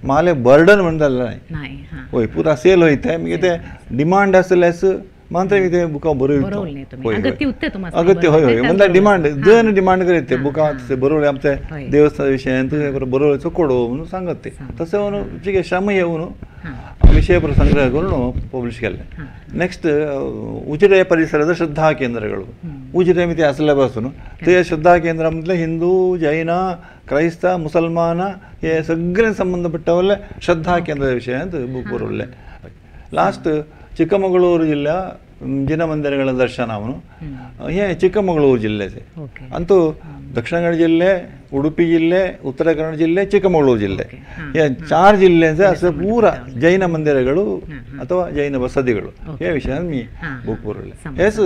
माले बर्डन म्हण जालें नाही हय पुरा सेल वयता मागीर ते डिमांड आसल्यास मात्र ते बुकां बरोवता. अगत्य हय हय म्हणल्यार डिमांड जण डिमांड करीत ते बुकां बरोवले आमचे देवस्थान विशयान बरोवले कोडो म्हणून सांगत ते तशें म्हणून श्रम येवन विषय संग्रह करून पब्लिश केले. ನೆಕ್ಸ್ಟ್ ಉಜಿರೆ ಪರಿಸರದ ಶ್ರದ್ಧಾ ಕೇಂದ್ರಗಳು. ಉಜಿರೆ ಮಿತಿ आसल्या ते श्रद्धा केंद्र म्हटल्यार हिंदू जैन ಕ್ರೈಸ್ತ ಮುಸಲ್ಮಾನ हे सगळे संबंधपट्टवले श्रद्धा केंद्ರದ ವಿಷಯ ಬುಕ್ ಬರೋಲ್ಲ. ಲಾಸ್ಟ್ ಚಿಕ್ಕಮಗಳೂರು ಜಿಲ್ಲೆಯ ಜಿನ ಮಂದಿರಗಳ ದರ್ಶನ ಅವನು हे ಚಿಕ್ಕಮಗಳೂರು ಜಿಲ್ಲೆचे. ಅಂತೂ ದಕ್ಷಿಣ ಕನ್ನಡ ಜಿಲ್ಲೆ ಉಡುಪಿ ಜಿಲ್ಲೆ, ಉತ್ತರ ಕನ್ನಡ ಜಿಲ್ಲೆ, ಚಿಕ್ಕಮಗಳೂರು ಜಿಲ್ಲೆ, 4 ಜಿಲ್ಲೆ असं पूरा ಜೈನ ಮಂದಿರಗಳು ಅಥವಾ ಜೈನ ಬಸದಿಗಳು हे विषयान मी बूक बरयले. हेच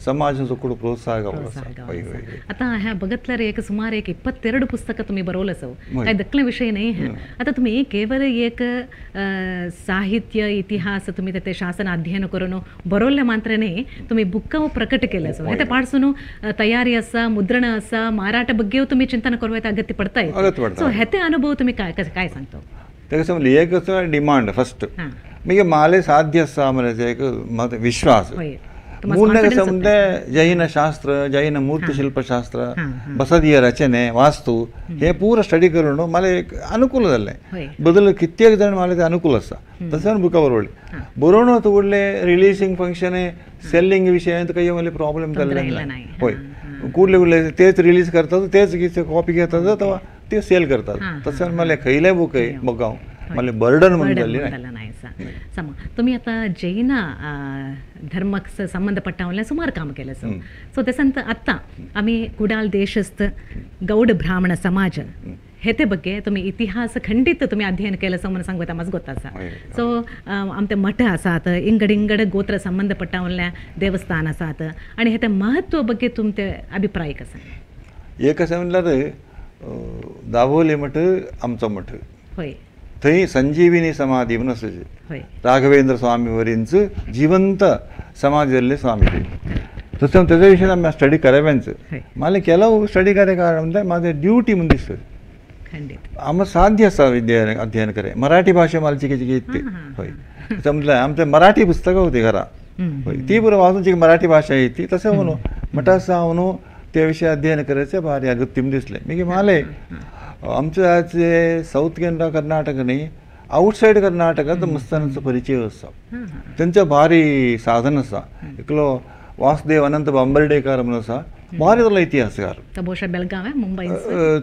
समाजाचो ಕೂಡ प्रोत्साह गावलो. आता ह्या बघितल्यार एक सुमार एक 22 पुस्तक तुम्ही बरवलं सो काय दखले विषय नाही. आता तुम्ही केवळ एक साहित्य इतिहास तुम्ही ते शासन अध्ययन करून बरवले मात्र नाही, तुम्ही बुक प्रकट केलं सो हे पाडसून तयारी असा, मुद्रण असा, माराಟ ಬಗ್ಗೆ तुम्ही चिंतन करवायचं अगत्य पडता. सो हेते अनुभव तुम्ही काय काय सांगतो? ते कसं म्हणलं एक डिमांड फर्स्ट मागीर माले साध्य आसा म्हळ्यार एक विश्वास. ಮೂರನೇ कसं म्हणजे जैन शास्त्र, जैन मूर्तिशिल्पशास्त्र, बसदिय रचने, वास्तु हे पूरा स्टडी करून मला एक अनुकूल जाल्लें. बदल कित्येक जाण मला ते अनुकूल आसा तशें हांवें बुकां बरोवली. बरोवन उरलें रिलीसिंग फंक्शन सेलिंग विशयांत काही मला प्रॉब्लेम जाल्ले ना. हय, कुडले कुडले तेच रिलीज करतात, तेच कितें कॉपी घेतात अथवा ते सेल करतात. तशें मला खंयलें बूकय बघाव मला बर्डन म्हणून जाल्ली नाही. सम तुम्ही आता जैन धर्मक संबंधपट्टावले सुमार काम केलं सो सो तेसंत आत्ता आम्ही कुडाल देशस्थ गौड ब्राह्मण समाज हेते ಬಗ್ಗೆ तुम्ही इतिहास खंडित तुम्ही अध्ययन केलं असं म्हणून सांगता माझं गोताचा. सो आमचे मठ आसात, इंगड इंगड गोत्र संबंधपट्टावल्या देवस्थान आसात आणि हेते महत्व ಬಗ್ಗೆ तुमचे अभिप्राय कसं? एक अशें म्हणल्यार दाबोली मठ आमचो मठ, हय, थंय संजीविनी समाधी म्हणून आसा, राघवेंद्र स्वामी वरींच जिवंत समाधी जाल्ले स्वामी ते. तशें तेज्या विशयान आमी स्टडी कराव्यांच. मागीर केला स्टडी करे कारण म्हणल्यार म्हाजें ड्युटी म्हूण दिसता. आमकां साध्य आसा विद्या अध्ययन करे. मराठी भाशा मला चिके चिके येते. हय, समजलें आमचें मराठी पुस्तकां होती घरा, हय, ती पुरो वाचून चिके मराठी भाशा येती. तशें म्हणून म्हणटा आसा हांव ते विशय अध्ययन करायचें भारी अगत्य दिसलें. मागीर माले आमच्या जे साऊथ केनरा कर्नाटक न्ही, आउटसायड कर्नाटकांत मस्तानांचो परिचय आसा, तेंचो भारी साधन आसा. एकलो वासुदेव अनंत बांबर्डेकर म्हणून आसा, भारी जालो इतिहासकार.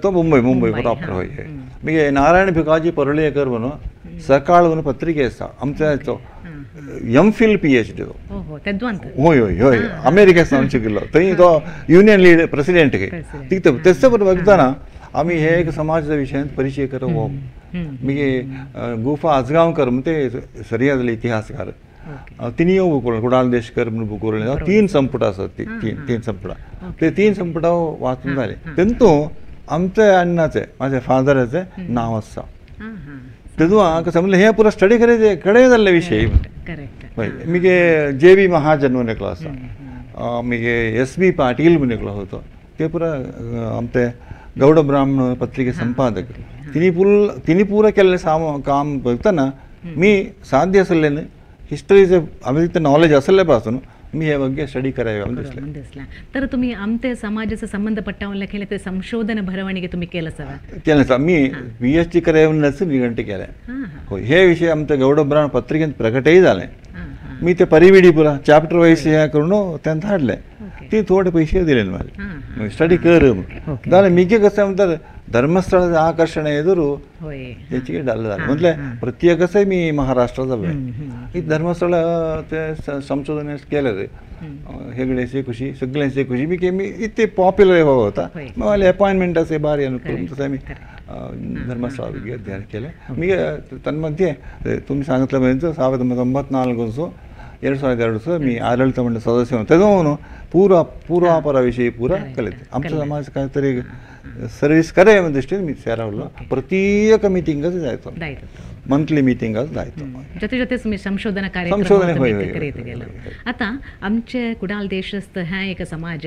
तो मुंबय मुंबय प्रॉपर. हय, मागीर नारायण भिकाजी परुळेकर म्हणून सकाळ म्हणून पत्रिके आसा आमच्या तो एम फिल PhD तो. हय हय हय, अमेरिके सावन शिकिल्लो. थंय तो युनियन लीडर प्रेसिडेंट तितून तेच बरोबर बघताना आमी हे एक समाजाच्या विशयांत परिचय करप. मागीर गुफा आजगांवकर म्हण ते सरिया जाले इतिहासकार, तिणें बूक बरोवलो कुडाल देशकर म्हणून बूक बरोवले. 3 संपुटां आसात, ती तीन संपुटां, ते 3 संपुटां वाचून जाले. तेंतू आमच्या अण्णाचें म्हाज्या फादराचें नांव आसा. तेदू हांव समजलें हे पुरो स्टडी करायचे कडे जाल्ले विशय. हय, मागीर जे बी महाजन म्हणून एकलो आसा, मागीर एस बी पाटील म्हणून एकलो होतो, ते पुरो आमचे गौड ब्राह्मण पत्रिके संपादक. तिनी पुरा केल्लें काम बघताना मी साध्य आसलें न्ही हिस्ट्रीचे आमी तितलें नॉलेज आसलें पासून मी हे ಬಗ್ಗೆ स्टडी करावे म्हणून दिसलें. तर तुम्ही आमचे समाजाचे संबंध पट्टावले केले ते संशोधन भरवणीगे तुम्ही केलं सगळं केलें सा. मी PhD करायच निघंट केलें. हय, हे विशय आमच्या गौड ब्राह्मण पत्रिकेंत प्रकटय जालें. मी ते परिविडी पुरा चॅप्टर वायज हे करून तेंकां हाडलें. ती थोडे पैसे दिले मला स्टडी कर म्हणून. जाल्यार मिगे कसं म्हणतात धर्मस्थळाचं आकर्षण एದುರು ಹೆಚ್ಚಿಗೆ डल जालें. म्हटलें प्रत्येकच मी महाराष्ट्राचा धर्मस्थळ ते संशोधन केलें रे हेगडेचे खुशी सगळ्यांचे खुशी मी मी इतके पॉप्युलर होता. मला अपॉइंटमेंट असे भारी अनुकूल तसं आम्ही धर्मस्थळ ಬಗ್ಗೆ अध्ययन केलें. मी तन्मध्ये तुम्ही सांगितलं 1994 2002 मी आಡಳಿತ ಮಂಡಳಿ ಸದಸ್ಯ ತೆಗೆದವನು ಪೂರ್ವ ಪೂರ್ವಾಪರ ವಿಷಯ ಪೂರ ಕಲಿತೆ. आमचा समाज काहीतरी सर्व्हिस करे दृष्टीने मी सेरावलो. प्रत्येक मीटिंगच जायचो, मंथली मीटिंगच जायचो. ಜೊತೆ ಜೊತೆ तुम्ही संशोधन कार्य करीत गेलो. आता आमचे कुडाल देशस्थ ह्या एक समाज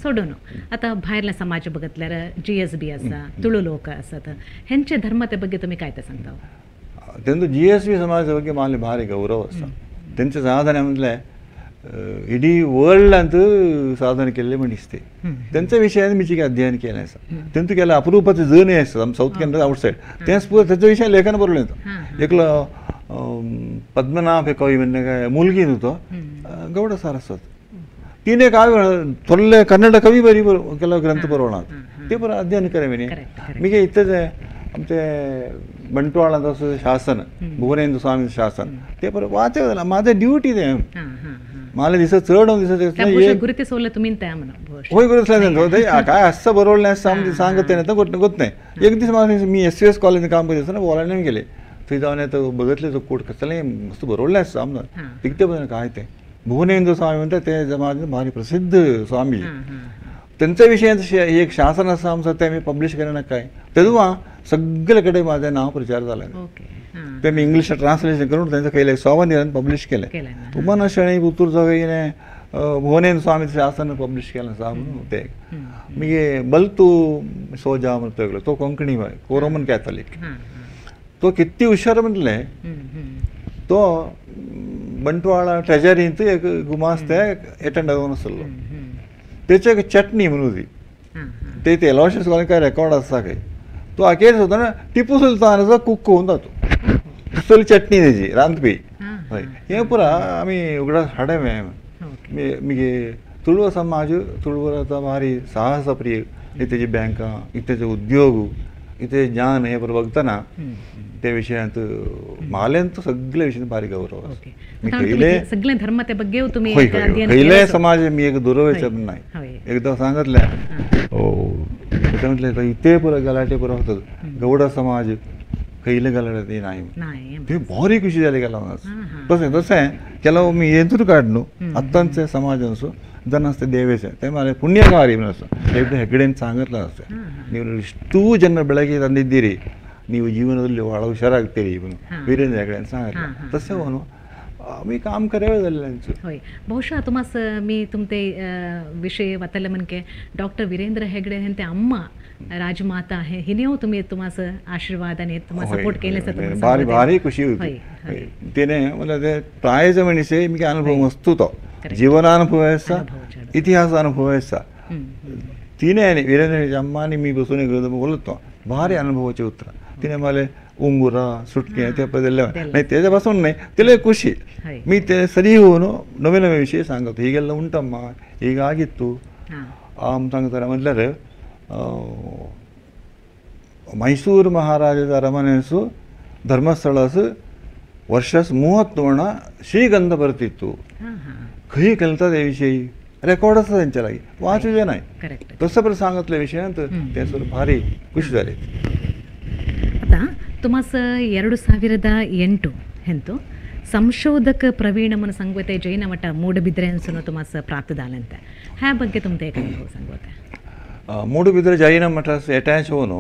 सोडून आता भायरला समाज बघितल्यार GSB आसा, तुळू लोक आसात, हेंचे धर्माते ಬಗ್ಗೆ तुम्ही काय ते सांगता? तेंचो GSB समाजा ಬಗ್ಗೆ मला भारी गौरव आसा. तेंचे साधने म्हटलें इडी वर्ल्डांत साधन केल्लें म्हण दिसते. तेंच्या विशयान मी चिके अध्ययन केलें आसा. तेंचो केलें अप्रुपाचें जर्नी आसा आम साऊथ केनरा आउटसायड तेंच पुरो तेच्या विशयान लेखन बरोवलें. एकलो पद्मनाभ कवी म्हणजे मुलगी न्हू तो गौड सारस्वत, तिने काव्य थोडले कन्नड कवी बरी केलो ग्रंथ बरोवला ते पुरो अध्ययन करे मी. मागीर इतलें आमचे बंटवाळांत असं शासन भुवनेंद्र स्वामी शासन ते परत वाचवलं माझं ड्युटी ते मला दिसत चढ दिसत होय गुरु काय असं बरोबर नाही असं सांगत नाही तर गोत नाही. एक दिवस मला मी एस कॉलेज काम करत असताना बोलायला गेले थंय जाऊन येतो बघितले तो कोट कसं नाही मस्त बरोबर नाही असं आमदार तिथे बघ काय ते भुवनेंद्र स्वामी म्हणतात ते जमात भारी प्रसिद्ध स्वामी त्यांच्या विषयी एक शासन असं आमचं ते मी पब्लिश करणं काय तेव्हा सगळीकडे माझं नाव प्रचार झाला. ते मी इंग्लिश ट्रान्सलेशन करून त्यांचं केलं स्वावनिरण पब्लिश केलं. तुम्हाला शणी पुतूर जगईने भुवनेंद्र स्वामी शासन पब्लिश केलं सा म्हणून ते मी बलतू सोजा म्हणतो तो कोंकणी को रोमन कॅथलिक तो किती हुशार म्हटले तो बंटवाळा ट्रेजरींत एक गुमास्ते अटेंड जावन आसलो तेचे एक चटणी म्हणून होती ते ते एलॉशियस कॉलेज काय रेकॉर्ड आसा काय तो अखेर सुद्दां ना टिपू सुलतानाचो कुक होऊन जातो दुसरी चटणी त्याची रांदपी. हय हें पुरा आमी उगडास हाडे मगे तुळव समाज तुळवर भारी साहसप्रिय इथे बँका इथे उद्योग इथे ज्ञान हे बरोबर बघताना त्या विषयांत माल्यांत सगळे विषयांत भारी गौरव. सगळे धर्म ते ಬಗ್ಗೆ तुम्ही खयले समाज मी एक दुरवेच नाही. एकदा सांगितलं हो म्हटलं इथे पुरा गलाटे पुरा होतात गौड समाज खयले गलाटे ते नाही ते भारी खुशी जाली गेला तशें तशें केलो मी हेतून काड न्हू आतांचे समाज असो ಜನ ದೇವೇಶ ते मला ಪುಣ್ಯಕಾರಿ एकदा ಹೆಗ್ಗಡೆಯನ್ನು सांगितलं असं ನೀವು ಇಷ್ಟೂ ಜನ ಬೆಳಗ್ಗೆ ತಂದಿದ್ದೀರಿ ನೀವು ಜೀವನದಲ್ಲಿ ಭಾಳ ಹುಷಾರಾಗ್ತೀರಿ ಇವನು ವೀರೇಂದ್ರ ಹೆಗಡೆ ಅಂತ सांगितलं तसं ಅವನು मी काम करावे जाल्ले. हय ಬಹುಶಃ तुमास मी तुमते विषय वतले मनके डॉक्टर वीरेंद्र हेगडे हेंते अम्मा राजमाता है हिनेও तुम्ही तुमास आशीर्वाद आणि तुम्हा सपोर्ट केले भारी भारी खुशी होती. तिने मला ते प्रायज मनीषे मी अनुभव मस्त तो जीवनानुभव इतिहास अनुभव तिने वीरेंद्र अम्मा आणि मी बसून बोलतो भारी अनुभवाचे उत्तर तिने मला उंगुरा सुटके ते पदले नाही त्याच्यापासून नाही तिला ಖುಷಿ मी ते ಸರಿ होऊन नवे नवे विषय सांगतो ಹೀಗೆಲ್ಲ ಉಂಟಮ್ಮ ಹೀಗಾಗಿತ್ತು सांगತಾರೆ म्हटल्यार ಮೈಸೂರು ಮಹಾರಾಜದ ಅರಮನೆಸು ಧರ್ಮಸ್ಥಳಸು ವರ್ಷಸ್ 30 वर्णा ಶ್ರೀಗಂಧ ಬರ್ತಿತ್ತು खंय कळता ते विषयी रेकॉर्ड आसा तेंच्या लागीं वाचूचें नाही तसं पण सांगितल्या विषयांत ते सुद्दां भारी खुशी जाली. आता तुमास 2008 ಹೆಂತು ಸಂಶೋಧಕ ಪ್ರವೀಣ ಮನ ಸಂಗತೆ ಜೈನ ಮಠ ಮೂಡಬಿದ್ರೆ ಅನ್ಸನು ತುಮಾಸ ಪ್ರಾಪ್ತದಾಲಂತೆ ಹ್ಯಾ ಬಗ್ಗೆ ತುಮತೆ ಅನುಭವ ಸಂಗತೆ. ಮೂಡುಬಿದ್ರೆ ಜೈನ ಮಠ ಅಟ್ಯಾಚ್ ಹೋನು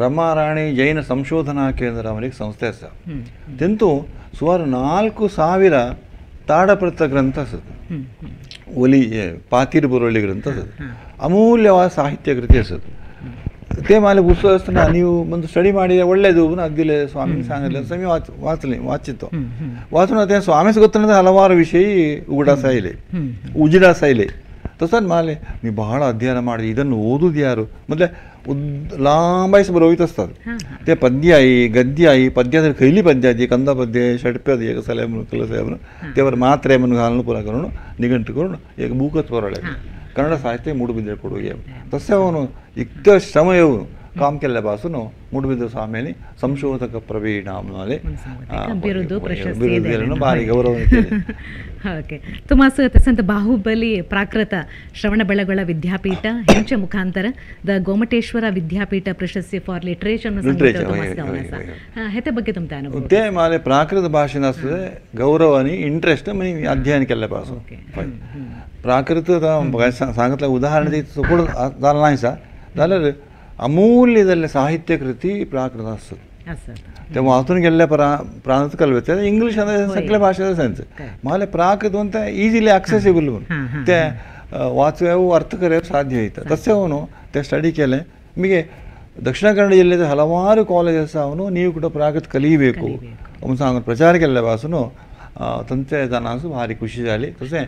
ರಮಾರಾಣಿ ಜೈನ ಸಂಶೋಧನಾ ಕೇಂದ್ರ ಅವನಿಗೆ ಸಂಸ್ಥೆ ಆसा तेंतू ಸುಮಾರು 4000 ತಾಡಪ್ರತ ಗ್ರಂಥ आसत ಒಲಿ ಪಾತೀರ್ ಬರೋಳಿ ಗ್ರಂಥ आसत ಅಮೂಲ್ಯವಾದ ಸಾಹಿತ್ಯ ಕೃತಿ आसत ते मला पुस्तक असताना ನೀವು ಒಂದು ಸ್ಟಡಿ ಮಾಡಿದರೆ ಒಳ್ಳೆಯದು ಅಗ್ದಿಲೆ ಸ್ವಾಮಿ सांगितलं असं मी वाचले वाचितो वाचून ते स्वामीच ಗೊತ್ತಿಲ್ಲದ ಹಲವಾರು ವಿಷಯ ಉಗಡಾಸಾಯಿಲೆ ಉಜಿಡಾಸಾಯಿಲೆ तसंच माले मी ಬಹಳ ಅಧ್ಯಯನ ಮಾಡಿ ಇದನ್ನು ಓದುದು ಯಾರು ಮೊದಲೇ ಲಾಂಬಾಯಿಸಿ ಬರೋಯ್ತು असतात ते पद्य आई गद्य आई पद्य खयली पद्य ती कंद पद्य षटपद एक सले म्हणून कलसे म्हणून त्यावर मात्रे म्हणून घालून पुरा करून निघंट करून एक बूकच बरवले कन्नड साहित्य ಮೂಡುಬಿದ್ರೆ ಕೊಡುಗೆ तसे ಅವನು इतकं श्रम येऊन काम केल्यापासून ಮೂಡುಬಿದ್ರೆ ಸ್ವಾಮಿಯಲ್ಲಿ ಸಂಶೋಧಕ ಪ್ರವೀಣ ಬಿರುದು ಭಾರಿ ಗೌರವ. ಓಕೆ ತುಮಾಸ ತಸಂತ ಬಾಹುಬಲಿ ಪ್ರಾಕೃತ ಶ್ರವಣಬೆಳಗೊಳ ವಿದ್ಯಾಪೀಠ ಹೆಂಚ ಮುಖಾಂತರ the Gomateshwara ವಿದ್ಯಾಪೀಠ ಪ್ರಶಸ್ತಿ ಫಾರ್ ಲಿಟರೇಚರ್ ಹೆತೆ ಬಗ್ಗೆ ತುಮತೆ ಅನುಭವ. ते माले ಪ್ರಾಕೃತ ಭಾಷೆ आसतದೆ ಗೌರವ आणि इंट्रेस्ट अध्ययन केल्ल्या पासून प्राकृत सांगितलं उदाहरण सपोर्ट जालें नाही सा जाल्यार अमूल्य जाल्ले साहित्य कृती प्राकृत आसत ते वाचून गेल्ल्या प्रांत कलवे इंग्लिश सगळे भाशे आसा माले प्राकृत म्हणून ते इजिली ॲक्सेसिबल म्हणून ते वाचूव अर्थ करेव साध्य येता तशें ಅವನು ते स्टडी केलें ಮಿಗೆ ದಕ್ಷಿಣ ಕನ್ನಡ ಜಿಲ್ಲೆದ ಹಲವಾರು ಕಾಲೇಜಸ್ ಅವನು ನೀವು ಕೂಡ ಪ್ರಾಕೃತ ಕಲಿಯಬೇಕು ಅವನು सांगून प्रचार केल्ल्या पासून तंचे जाणांसू भारी खुशी जाली. तशें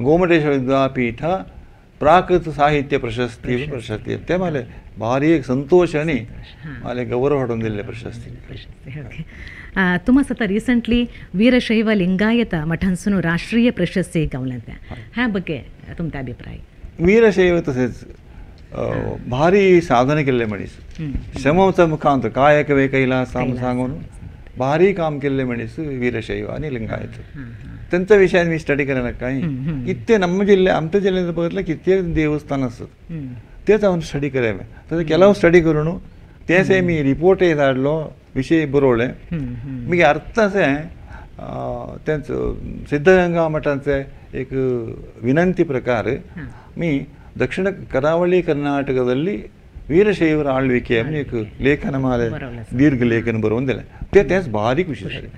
गोमटेश्वर विद्यापीठ प्राकृत साहित्य प्रशस्ती प्रशस्ती ते माले भारी एक संतोष आणि माले गौरव हाडून दिल्ले प्रशस्ती. ओके तुमास आता रिसेंटली वीरशैव लिंगायत मठांसून राष्ट्रीय प्रशस्ती गावलंत ह्या ಬಗ್ಗೆ तुमचा अभिप्राय. वीरशैव तसेच भारी साधने केल्ले मनीस श्रमचा मुखांत कायकवे कैलास सांगून भारी काम केल्ले मनीस वीरशैव आणि लिंगायत त्यांच्या विषयात मी स्टडी करायला काही इतके ನಮ್ಮ ಜಿಲ್ಲೆ आमच्या जिल्ह्यात बघितलं किती देवस्थान असत तेच हांव स्टडी करायला तसं ಕೆಲವು स्टडी करून तेसे मी रिपोर्ट धाडलो विषय बरोवले मागीर अर्थ असें तेंच सिद्धगंगा मठांचे एक ವಿನಂತಿ ಪ್ರಕಾರ मी ದಕ್ಷಿಣ ಕರಾವಳಿ ಕರ್ನಾಟಕದಲ್ಲಿ ವೀರಶೈವರ ಆಳ್ವಿಕೆ एक लेखन माले दीर्घ लेखन बरोवन दिलें ते तेंच भारी खुशी जाली.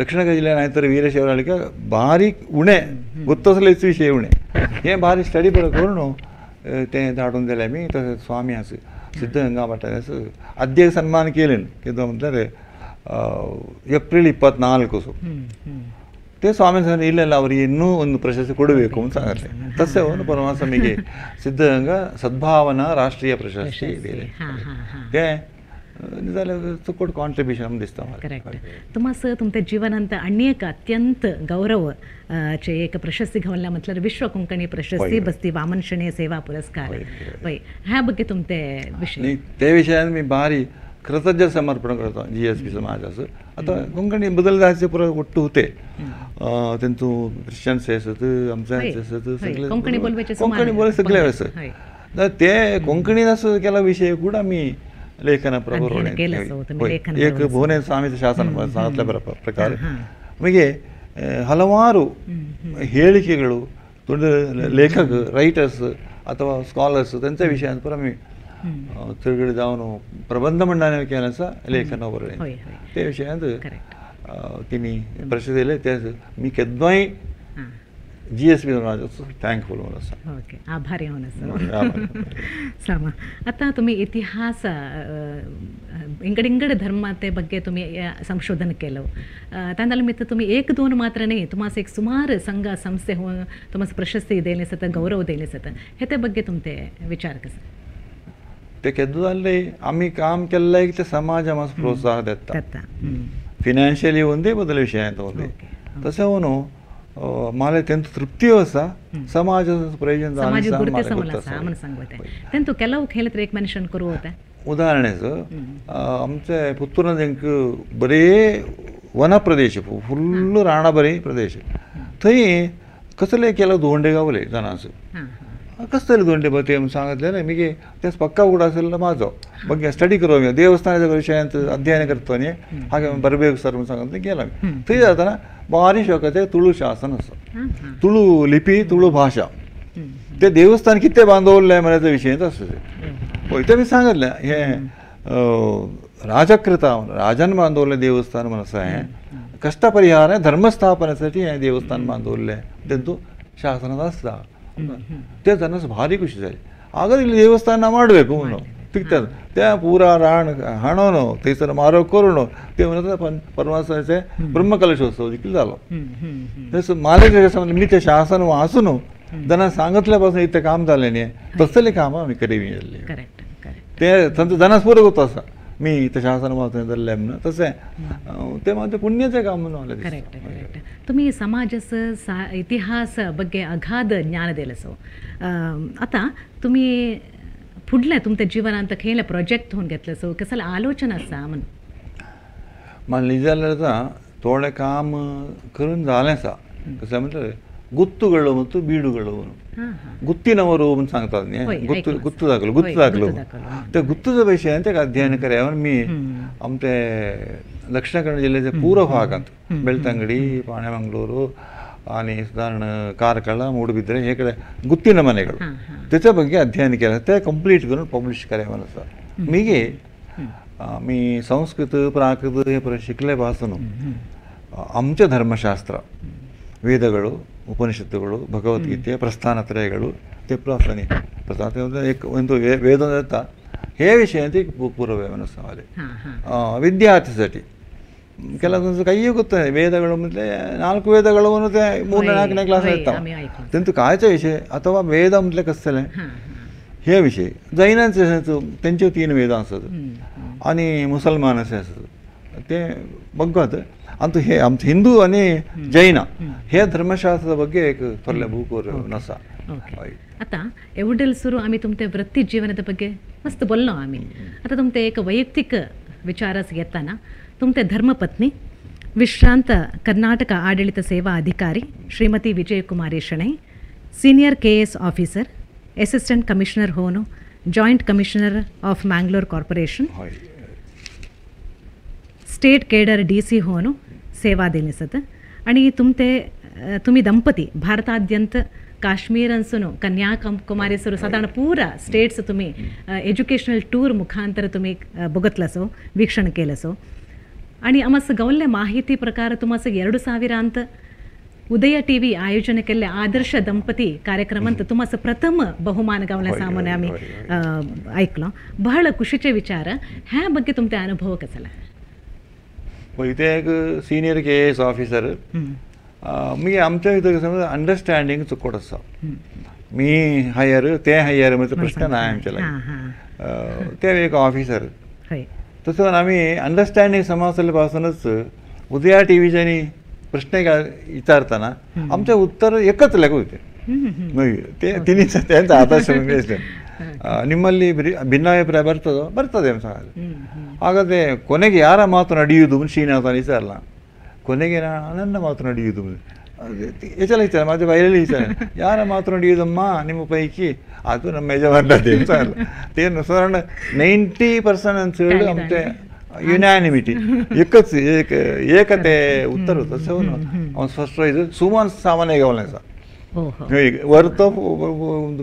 दक्षिण कन्नड जिल्ह्यान हांवें तर वीरशैवर आಳ್ವಿಕೆ भारी उणें गोत्तसलेच विशय उणें हें भारी स्टडी बरो करून तें धाडून दिलें आमी. तशें स्वामी आसा सिद्धगंगा मठाचो अध्यक्ष सन्मान केलें कितें म्हटल्यार ಏಪ್ರಿಲ್ 24 ते स्वामी सांगले ಇಲ್ಲ ಇಲ್ಲ ಅವರಿಗೆ ಇನ್ನೂ ಒಂದು ಪ್ರಶಸ್ತಿ ಕೊಡಬೇಕು ಅಂತ सांगले. ತಸ್ಯ ಅವನು ಪರಮಾಸ್ವಾಮಿಗೆ ಸಿದ್ಧಗಂಗಾ ಸದ್ಭಾವನಾ ರಾಷ್ಟ್ರೀಯ ಪ್ರಶಸ್ತಿ दिले. ते जाल्यार चुकट कॉन्ट्रिब्युशन दिसता म्हाका. करेक्ट. तुमास तुमच्या जीवनांत आनी एक अत्यंत गौरव चे एक प्रशस्ती घावल्या म्हटल्यार विश्व कोंकणी प्रशस्ती बस्ती वामन शणै सेवा पुरस्कार. हय, ह्या ಬಗ್ಗೆ तुमचे विशय. ते विशयान मी भारी कृतज्ञ समर्पण करतो जी एस पी समाजाचं. आता कोंकणी बदल जायचे पुरा ಒಟ್ಟು होते त्यांचं ख्रिश्चन्स आसत आमचे आसत सगळे कोंकणी बोलवायचे कोंकणी बोल सगळे आसत ते कोंकणीन असं केला विषय ಕೂಡ आम्ही लेखन एक भुवनेश्वर स्वामीचं ಶಾಸನ सांगितल्या ಪ್ರಕಾರ मागीर ಹಲವಾರು ಹೇಳಿಕೆಗಳು ದೊಡ್ಡ ಲೇಖಕ ರೈಟರ್ಸ್ ಅಥವಾ ಸ್ಕಾಲರ್ಸ್ त्यांच्या विशयान पुरा आमी चडकडे जावन प्रबंध मंडळाने केलें आसा लेखन बरयलें ते विशयांत तिणी प्रश्न दिले ते मी केन्नाय जी एस पी थँकफुल म्हणून आसा. ओके, आभारी म्हणून आसा. सामा आता तुम्ही इतिहास इंगड इंगड धर्माते ಬಗ್ಗೆ तुम्ही संशोधन केलं त्या निमित्त तुम्ही एक दोन मात्र नाही तुम्हाला एक सुमार संघ संस्थे हो तुम्हाला प्रशस्ती दिले सत गौरव दिले सत हे ते ಬಗ್ಗೆ तुमचे विचार कसे? ते केद्दू जाल्ले आमी काम केल्लें ते समाज आमकां प्रोत्साह दिता फिनान्शियली ಒಂದೇ बदल विशयांत ಒಂದೇ तशें न्हू मला तेंचो तृप्ती आसा समाजाचो प्रयोजन तेंतु ಕೆಲವು खेळत एक मेन्शन करू होता. उदाहरणाचं आमचे पुत्तूरान तांकां बरे वन प्रदेश फुल्ल राणा बरे प्रदेश थंय कसले केलं धोंडे गावले जाणांचो कसले धोंडे बा ते सांगितले न्ही मागीर तेच पक्का उगडा आशिल्लो म्हाजो मागीर स्टडी करू आमी देवस्थानाच्या विशयांत अध्ययन करतो न्ही हांगा बरबेग सर म्हणून सांगितलें गेलो आमी. थंय जातना भारी शोकाचें तुळू शासन आसा तुळू लिपी तुळू भाशा ते देवस्थान कितें बांदवल्लें म्हळ्यार विशयांत आसा तें पळय तें मी सांगितलें हें राजकृता राजान बांदवल्लें देवस्थान म्हणून आसा हें कष्टपरिहार धर्मस्थापनेसाठी हें देवस्थान बांदवल्लें तेंतू शासनांत आसता ते जाणा भारी ಖುಷಿ जाली. हांगा ಇಲ್ಲಿ ದೇವಸ್ಥಾನ ಮಾಡಬೇಕು म्हणून तिकतात त्या पुरा राण हाणून थंयसर मारो करून ते म्हणत परमात्म्याचे ब्रह्मकलशोत्सव देखील जालो. तसं माले मी ते शासन वाचून जाणा सांगितल्यापासून इथं काम जालें न्ही तसलें काम आमी करी जाल्लें ते तांचो जाणांच पुरो गोत आसा मी इथं शासन वाचून जाल्लें म्हणून तशें ते म्हाजें पुण्याचें काम म्हणून म्हाका दिसता. Correct correct. तुम्ही समाजाचं इतिहास ಬಗ್ಗೆ अगाध ज्ञान दिलं सो आता तुम्ही फुडलें तुमच्या जीवनांत खंयले प्रोजेक्ट होऊन घेतलं सो कसले आलोचना आसा म्हणून? म्हाका निज जाल्यार आतां थोडें काम करून जालें आसा. कशें म्हटल्यार ಗುತ್ತುಗಳು ಮತ್ತು ಬೀಡುಗಳು ಗುತ್ತಿನವರು म्हणून सांगतात न्ही गुत्त गुत्त दाखलो गुत्त दाखलो त्या गुत्तच्या विशयान तेका अध्ययन कराय मी आमचे दक्षिण कन्नड जिल्ह्याच्या पूर्व भागांत बेಳ್ತಂಗಡಿ पाण्यामंगळूರು आणि साधारण ಕಾರ್ಕಳ ಮೂಡುಬಿದ್ರೆ हे कಡೆ ಗುತ್ತಿನ ಮನೆಗಳು त्याच्या ಬಗ್ಗೆ अध्ययन केलं ते कंप्लीट करून पब्लिश कराय आसा. मीगे मी संस्कृत प्राकृत हे परत शिकले पासून आमचे धर्मशास्त्र ವೇದಗಳು ಉಪನಿಷತ್ತುಗಳು ಭಗವದ್ಗೀತೆ ಪ್ರಸ್ಥಾನತ್ರಯಗಳು ते ಪ್ರಾರ್ಥನೆ ಪ್ರಸ್ಥಾನ एक ಒಂದು ವೇದ हे विषयांत एक पूर्व ಮನಸ್ಸಾವಲೆ ವಿದ್ಯಾರ್ಥಿसाठी ಕೆಲವೊಂದು ಕೈಯೂ ಗೊತ್ತದೆ ವೇದಗಳು म्हटले 4 ವೇದಗಳು ಅನ್ನೋದೇ 3ನೇ 4ನೇ ಕ್ಲಾಸ್ ಇರ್ತಾವೆ तेंचो कायचो विषय ಅಥವಾ ವೇದ म्हटलें कसलें हे विषय जैनांचे तेंचे 3 वेद आसत आणि मुसलमानाचे आसत ते बघत ಅಂತೂ हे आमचे हिंदू आणि जैन हे धर्मशास्ತ್ರದ ಬಗ್ಗೆ एक थोडले बूक आसा. आता एवढेल सुरू आम्ही तुमच्या वृत्ती जीवनाದ ಬಗ್ಗೆ मस्त बोललो आम्ही. आता तुमचे एक वैಯಕ್ತಿಕ ವಿಚಾರಸ್ घेताना तुमचे धर्मपत्नी ವಿಶ್ರಾಂತ ಕರ್ನಾಟಕ ಆಡಳಿತ ಸೇವಾ ಅಧಿಕಾರಿ Shrimati Vijayakumari Shenoy, senior KAS officer, assistant commissioner ಹೋನು joint commissioner of Mangalore corporation, state cadre DC होನು सेवा दिली आणि तुमते तुम्ही दंपती भारताद्यंत काश्मीरंसून कन्याकुमारी सुरू साधारण पूरा स्टेट्स तुम्ही एज्युकेशनल टूर मुखांतर तुम्ही बघतलसो वीक्षण केलंसो. आणि आमस गवल्ले माहिती प्रकार तुमास 2000 अंत उदय टी व्ही आयोजन केल्ले आदर्श ದಂಪತಿ ಕಾರ್ಯಕ್ರಮ ಅಂತ ತುಮಾಸ ಪ್ರಥಮ ಬಹುಮಾನ गावल्या सामान्य आम्ही ऐकलो. बहळ खुशीचे विचार ह्या ಬಗ್ಗೆ तुमचे अनुभव कसला? इथे एक सिनियर KAS officer मी आमच्या इथं कसं अंडरस्टँडिंग चुकट आसा. मी हायर ते हायर म्हणजे प्रश्न नाही आमच्या लागीं. ते एक ऑफिसर तसं आम्ही अंडरस्टँडिंग समाजले पासूनच उदया टी व्हीच्यानी प्रश्न विचारताना आमचे उत्तर एकच लागू होते. ते तिन्ही त्यांचा आदर्श ನಿಮ್ಮಲ್ಲಿ ಭಿನ್ನಾಭಿಪ್ರಾಯ ಬರ್ತದೋ ಬರ್ತದೆ ಅಂತ ಹಾಗಾದರೆ ಕೊನೆಗೆ ಯಾರ ಮಾತು ನಡೆಯುವುದು ಶ್ರೀನಾಥನ ವಿಚಾರಲ್ಲ, ಕೊನೆಗೆ ನನ್ನ ಮಾತು ನಡೆಯುವುದು ಹೆಚ್ಚಳ ವಿಚಾರ ಮತ್ತೆ ಬಯಲಲ್ಲಿ ವಿಚಾರ ಯಾರ ಮಾತು ನಡೆಯುವುದಮ್ಮ ನಿಮ್ಮ ಪೈಕಿ ಅದು ನಮ್ಮ ಯಜಮಾನರದ್ದೇ ಅಂತ ಅಲ್ಲ. ತೇನು ಸಾಧಾರಣ 90% ಅಂತ ಹೇಳಿ ಮತ್ತೆ ಯುನಾನಿಮಿಟಿ एकच एक ಏಕತೆ ಉತ್ತರ ತಸವನು ಅವನು ಸ್ಪಷ್ಟ ಇದು ಸುಮಾರು ಸಾಮಾನ್ಯ ಗಮನ sir worth of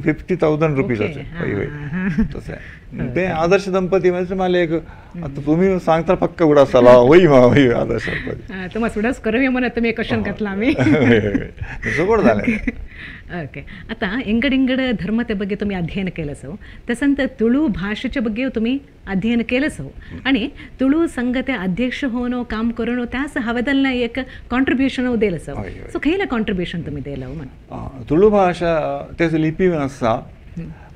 50,000 rupees असे तसं ते आदर्श दंपती म्हणजे मला एक आता तुम्ही सांगता पक्का उडा चला होई मा होई आदर्श दंपती तुम्हाला सुडास करूया म्हणून तुम्ही क्वेश्चन घातला आम्ही सगळं झालं. ओके आता इंगड इंगड धर्मते ಬಗ್ಗೆ तुम्ही अध्ययन केलं सो तसंत तुळू भाषेच्या ಬಗ್ಗೆ तुम्ही अध्ययन केलं सो आणि तुळू संघते अध्यक्ष होणं काम करणं त्यास हवेदलना एक कॉन्ट्रीब्युशन दिलं सो सो खयला कॉन्ट्रीब्युशन तुम्ही दिलं म्हणून? तुळू भाषा त्याचं लिपी आसा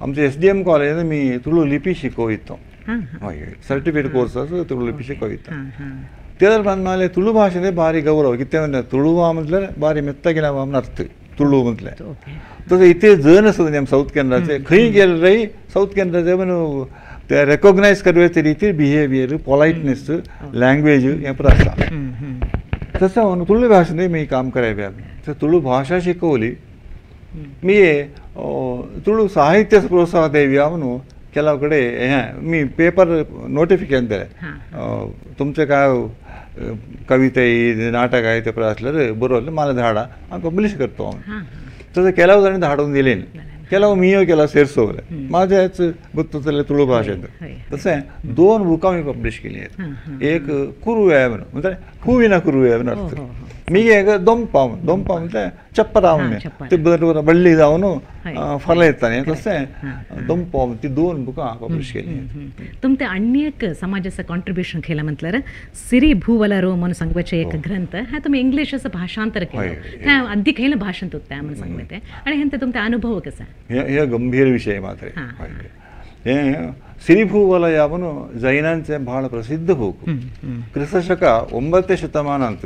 आमच्या SDM कॉलेजान मी तुळू लिपी शिकवतो. हय सर्टिफिकेट कोर्स आसा तुळू लिपी शिकवता. त्या दरम्यान मला तुळू भाषेने भारी गौरव कितें म्हणल्यार तुळुवा म्हटल्यार भारी मेत्तागिना म्हणून अर्थ तुळू म्हटल्यार. तसं इथे जण आसा न्ही आम साऊथ केनराचे खंय गेले साऊथ केनराचे म्हणून ते रेकॉग्नायज करपाचे रितीर बिहेवियर पोलायटनेस लँग्वेज हें पुरो आसा. तसं तुळू भाशेनूय मी काम करायला तर तुळू भाषा शिकवली मी तुळू साहित्य प्रोत्साह देव्या म्हणून ಕೆಲವು ಕಡೆ मी पेपर नोटिफिकेशन दिले तुमचे काय कविते नाटक आहे ते असल्यार बरोवलं मला धाडा आम्ही पब्लिश करतो आम्ही. तसं ಕೆಲವು जण धाडून दिले ಕೆಲವು मीय केला सेरसोवले माझ्याच ಗೊತ್ತಲ್ಲ तुळू भाषेत. तसें 2 बुकां मी पब्लिश केली आहेत. एक कुरुव्या म्हणून म्हणजे हूविನ कुरुव्या म्हणून अर्थ मी एक दोंपा दोंपा म्हणजे चप्परा म्हणून ते बरोबर बळ्ळी जाऊन फला येताने तसें दोंपा ती 2 बुकां पब्लिश केली. तुमते अन्य समाजाचं कॉन्ट्रीब्युशन केलं म्हटल्यार सिरी भूवलरो म्हणून सांगपाचें एक ग्रंथ हा तुम्ही इंग्लिश असं भाषांतर केलं त्या अद्दी खयलं भाषण तुमते म्हणून सांगते आणि हें तुमचा अनुभव कसा? हे गंभीर विषय मात्र. हे ಸಿರಿಭೂವಲಯ ಅವನು ಜೈನಾಂಚೆ ಬಹಳ ಪ್ರಸಿದ್ಧ ಬುಕ್. ಕ್ರಿಸ್ತಶಕ 9ನೇ ಶತಮಾನ ಅಂತ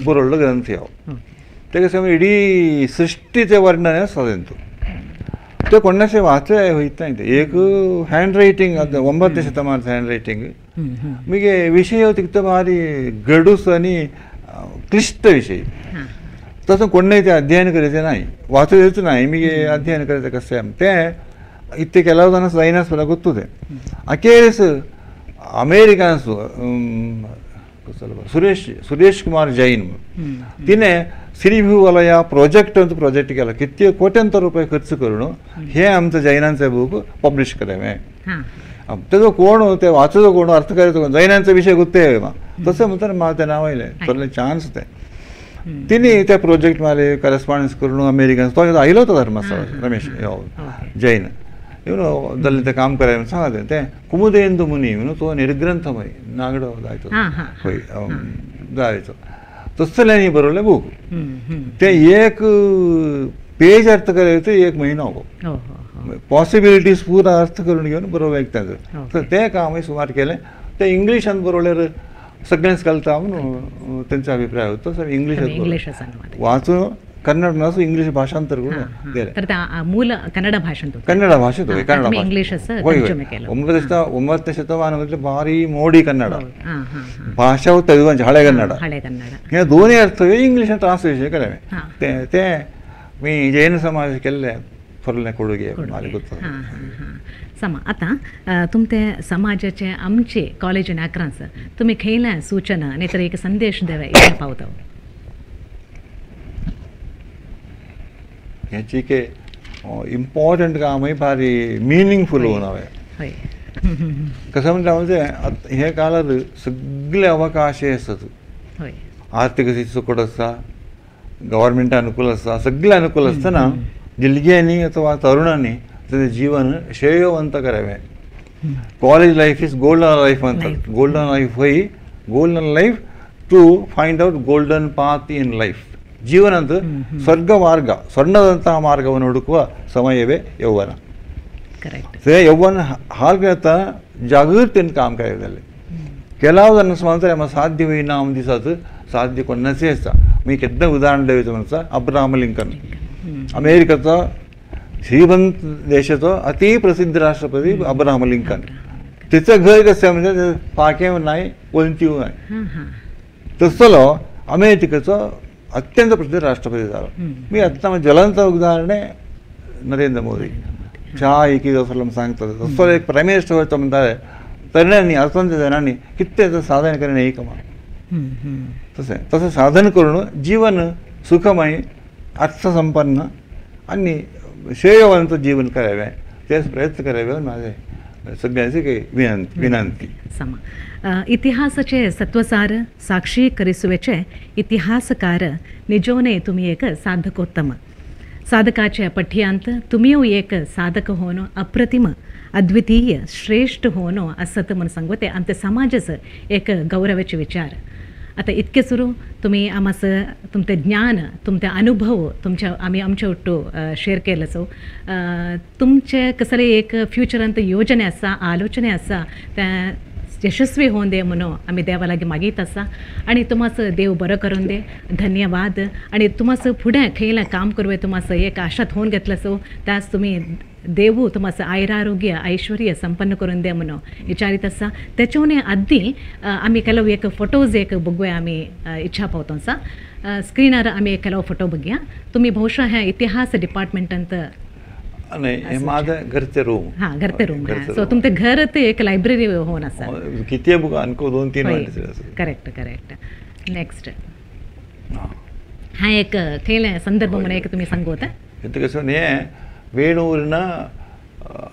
ಬರೋಳ್ಳ ಗ್ರಂಥ ಯಾವ तेका इडी सृष्टीचे वर्णन आसा ते कोणाचे वाचले होयत नाही. एक हँड रायटिंग 9ನೇ ಶತಮಾನದ ಹ್ಯಾಂಡ್ ರೈಟಿಂಗ್ ಮಿಗೆ ವಿಷಯ तिक्त भारी गडूस आणि क्लिष्ट विषय. तसं कोण ते अध्ययन करायचे नाही वाचायचं नाही मी अध्ययन करायचं कसं आहे ते इथे ಕೆಲವು ಜನ ಸೈನಸ್ मला ಗೊತ್ತದೆ. अखेरीस अमेरिकन्स सुरेश सुरेश कुमार जैन तिने सिरिभूवलय प्रोजेक्ट ಅಂತ प्रोजेक्ट केला किती कोट्यांतर रुपये खर्च करून हे आमचं जैनांचं बुक पब्लिश करावे. त्याचं कोण ते वाचतो कोण अर्थ करायचं कोण जैनांचा विषय ಗೊತ್ತೇ तसं म्हणतात मला ते नाव येईल तर चान्स ते तिने त्या प्रोजेक्ट मला करस्पॉन्डन्स करून अमेरिकन तो आयलो होता धर्मस्थळ रमेश जैन ಇವನು ದಲಿತ काम कराय सांगते ते कुमुदेंदु मुनी म्हणून तो निर्ग्रंथमय नागडो जायचो होय जायचो तसल्यांनी बरवलें बूक ते एक पेज अर्थ करायचं 1 महिनो पॉसिबिलिटीज पुरा अर्थ करून घेऊन बरोवंक तांचो तर ते काम सुमार केलें. ते इंग्लिशान बरोवल्यार सगळ्यांच कळटा म्हणून त्यांचा अभिप्राय होतो. सर इंग्लिशात वाचून कन्नड इंग्लिश भाषांतर करून दिलें. तर मूल कन्नड भाशेंत, कन्नड भाशेंत, कन्नड इंग्लिश 9ನೇ ಶತಮಾನದಲ್ಲಿ ಭಾರಿ ಮೋಡಿ ಕನ್ನಡ ಭಾಷಾ ತೆಲುಗು ಹಳೆಗನ್ನಡ, हे दोनूय अर्थ इंग्लिश ट्रान्सलेशन केलें तें तें मी जैन समाज केल्लें थोरलें ಕೊಡುಗೆ माले ಗೊತ್ತು. समा आतां तुमचे समाजाचे आमचे कॉलेजीन आक्रांस तुमी खंयला सूचना न्ही तर एक संदेश देवे इच्छा पावता? हेची के इम्पॉर्टंट कामय भारी मिनिंगफुल होवन. हय, कसं म्हणल्यार म्हणजे हे काळार सगळे अवकाश आसात, आर्थिक स्थिती सुकट आसा, गव्हर्मेंट अनुकूल आसा, सगळे अनुकूल आसतना जिलग्यांनी अथवा तरुणांनी तेजें जीवन श्रेयवंत करावें. College life is golden life म्हणतात. Golden life he golden life to find out golden path in life. ಜೀವನದ ಸ್ವರ್ಗ ಮಾರ್ಗ, ಸ್ವರ್ಣದಂತಹ ಮಾರ್ಗವನ್ನು ಹುಡುಕುವ ಸಮಯವೇ ಯೌವನ. ಯೌವನ ಹಾಲ್ಗಿನ ಜಾಗೃತಿಯನ್ನು ಕಾಮ ಕಾರ್ಯದಲ್ಲಿ ಕೆಲವುದನ್ನು ಸ್ವಂತ ಸಾಧ್ಯವೇ ನಾವು ದಿವಸ ಸಾಧ್ಯ ಕೊಂಡಸೇ. मी केद्दा उदाहरण देतो म्हणसा अब्राहम लिंकन, अमेरिकेचा श्रीमंत देशाचा अति प्रसिद्ध राष्ट्रपती अब्राहम लिंकन. त्याचं घर कसं म्हणजे पाके नाही, कोणतीव नाही, तसलो अमेरिकेचो अत्यंत प्रसिद्ध राष्ट्रपती झाला. मी आत्ता ज्वलंत उदाहरण आहे नरेंद्र मोदी. चहा एकी असं सांगतात तसं एक प्राईम मिनिस्टर व्हायचं म्हणतात तरण्यांनी अत्यंत जणांनी किती साधन करणे एक तसं तसं साधन करून जीवन सुखमय, अर्थसंपन्न आणि श्रेयवंत जीवन करावे तेच प्रयत्न करावे माझे सगळ्यांची काही विनंती विनंती. समा इतिहासाचे सत्वसार साक्षी करिसुवेचे इतिहासकार निजोने तुम्ही एक साधकोत्तम. साधकाचे पठ्यांत तुम्ही एक साधक होनो अप्रतिम अद्वितीय श्रेष्ठ होनो असत म्हणून सांगते आमच्या समाजाचं एक गौरवाचे विचार. आता इतके सुरू तुम्ही आमास तुमचे ज्ञान, तुमचे अनुभव तुमच्या आम्ही आमच्या ಒಟ್ಟು शेअर केलं. सो तुमचे कसले एक फ्युचरांत योजने आसा, आलोचने आसा, त्या यशस्वी होऊन दे म्हणून आम्ही देवा लागीं मागीत आसा आनी तुमास देव बरो करून दे. धन्यवाद. आनी तुमास फुडें खंयला काम करूं तुमास एक आशात होऊन घेतलं. सो त्यास तुमी देवू तुमास आयुरारोग्य ऐश्वर्य संपन्न करून दे म्हणून विचारीत आसा. त्याच्याने आदी आमी ಕೆಲವು एक फोटोज एक बघूया आमी इच्छा पावतो आसा. स्क्रीनार आमी ಕೆಲವು फोटो बघूया. तुमी बहुशः हे इतिहास डिपार्टमेंटांत नाही, माझं घरचे रूम. हां, घरचे रूम. सो तुमचे घर ते एक लायब्ररी होऊन आसा. किती बुक आणखी 2-3. Correct correct. नेक्स्ट हा एक खंयले संदर्भ म्हणून एक तुमी सांगू होता. कसं हे वेणूरिन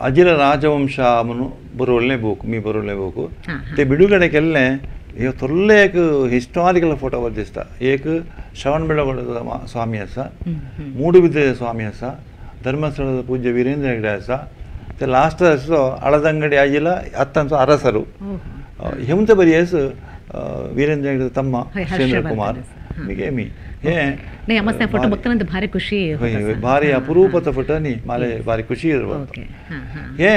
अजिल राजवंಶ म्हणून बरवल्लें बूक, मी बरवल्लें बूक ते बिಡುಗಡೆ केल्लें. हे थोडले एक हिस्टॉरिकल फोटो दिसता. एक श्रवणबेळಗೊಳದ स्वामी आसा, ಮೂಡುಬಿದ್ರೆ ಸ್ವಾಮಿ आसा, धर्मस्थळದ पूज्य वीरेंद्र हेगडे आसा, ते लास्ट आसलो ಅಳದಂಗಡಿ ಅಜಿಲ ಅತ್ತಂಚ ಅರಸರು हेमंत बरी वीरेंद्र हेगडे तम्म हर्षेंद्र कुमार ಮಿಗೆ ಮಿ हे नाही मस्त फोटो बघताना भारी खुशी भारी अपुरूपದ फोटो नी माले भारी खुशी इरवत. हे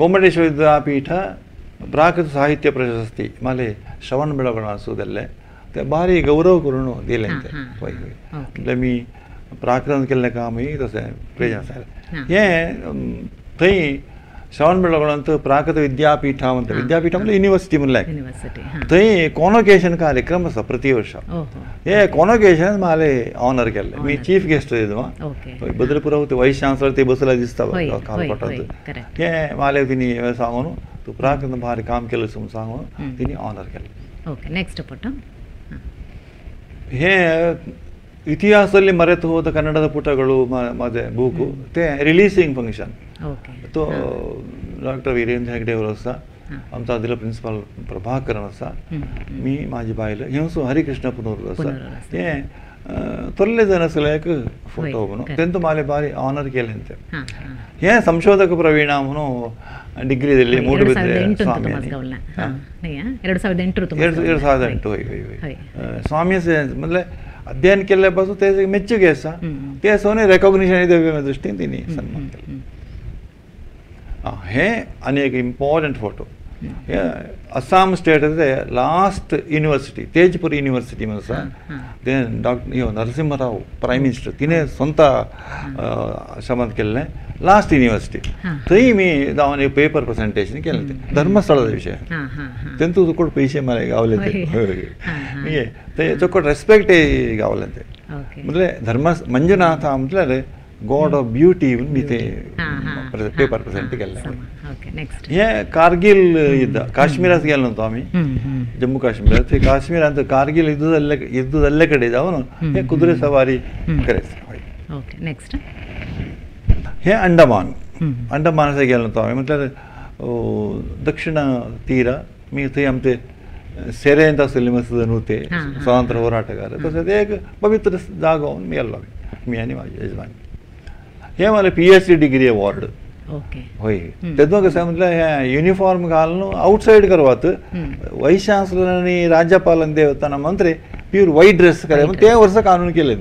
ಗೊಮ್ಮಟೇಶ್ವರ ವಿದ್ಯಾಪೀಠ ಪ್ರಾಕೃತ ಸಾಹಿತ್ಯ ಪ್ರಶಸ್ತಿ माले श्रवणबेळಗೊಳ आसूदल्ले ते भारी गौरव करून दिलें ते. हय हय, म्हटल्यार मी प्राकृत केल्लें कामय तशें प्रयोजन आसा. हें थंय श्रवणबेळಗೊळांत प्राकृत विद्यापीठ म्हणटा, विद्यापीठ म्हणल्यार युनिवर्सिटी म्हणल्यार थंय कॉन्वोकेशन कार्यक्रम आसा प्रति वर्ष. हे कॉन्वोकेशन माले ऑनर केल्लें. मी चीफ गेस्ट येदो बद्रपुरा ते वायस चान्सलर ते बसला दिसता कालपटांत. हे माले तिणी सांगून तूं प्राकृत भारी काम केलें म्हणून सांगून तिणी ऑनर केलें. Okay, next photo. हे ಇತಿಹಾಸದಲ್ಲಿ ಮರೆತು ಹೋದ ಕನ್ನಡದ ಪುಟಗಳು ಮಾದೆ ಬುಕ್ ते रिलीसिंग फंक्शन. तो डॉक्टर वीरेंद्र हेगडे ಅವರು आसा, आमचा आदलो प्रिन्सिपल प्रभाकरन आसा, मी माझी बायल हेंसो हरिकृष्ण पुनूर आसा. हे थोडले जण आसले एक फोटो म्हणून तेंतू माले भारी ऑनर केलें ते. हे संशोधक प्रवीण म्हणून डिग्री दिली ಮೂಡುಬಿದ್ರೆ ಸ್ವಾಮಿ 2008. 2008. हय हय स्वामी म्हणल्यार अध्ययन केल्ले पासून ते ಮೆಚ್ಚುಗೆ आसा, ते सोने रेकॉग्निशन देवे दृष्टीन तिणी सन्मान केलें. हे आनी एक important photo. Assam state last university Tezpur university म्हणून आसा ते डॉक्टर नरसिंहराव प्रायम मिनिस्टर तिने स्वतः शमन केल्लें लास्ट युनिवर्सिटी थंय मी जावन एक पेपर प्रेझेंटेशन केलें ते धर्मस्थळाचा विषय तेंतू चोकोट पयशे मला गावले ते ते चोकोट रेस्पेक्ट गावले ते म्हणजे धर्म मंजुनाथ म्हटल्यार गॉड ऑफ ब्युटी मी ते पेपर प्रेझेंट केल्लें. हे कारगिल युद्ध काश्मीरात गेलो नव्हतो आम्ही जम्मू काश्मीरात ते काश्मीरात कारगिल युद्ध जाल्ले कडेन जावन हे कुदरे सवारी करायचे. नेक्स्ट हे अंडमान अंडमानात गेलो नव्हतो आम्ही म्हटल्यार दक्षिण तीर मी थंय आमचे सेरेंत आसले मस्त न्हू ते स्वातंत्र्य होराटकार तशें ते एक पवित्र जागो म्हणून गेल्लो आमी मी आनी म्हाजे यजमान. हे मला PhD degree award. हय तेदो कशें म्हटल्यार हे युनिफॉर्म घालून आउटसायड करवात वायस चान्सलर आनी राज्यपाल देवताना मंत्री प्यूर व्हाईट ड्रेस करे ते वर्स कानून केले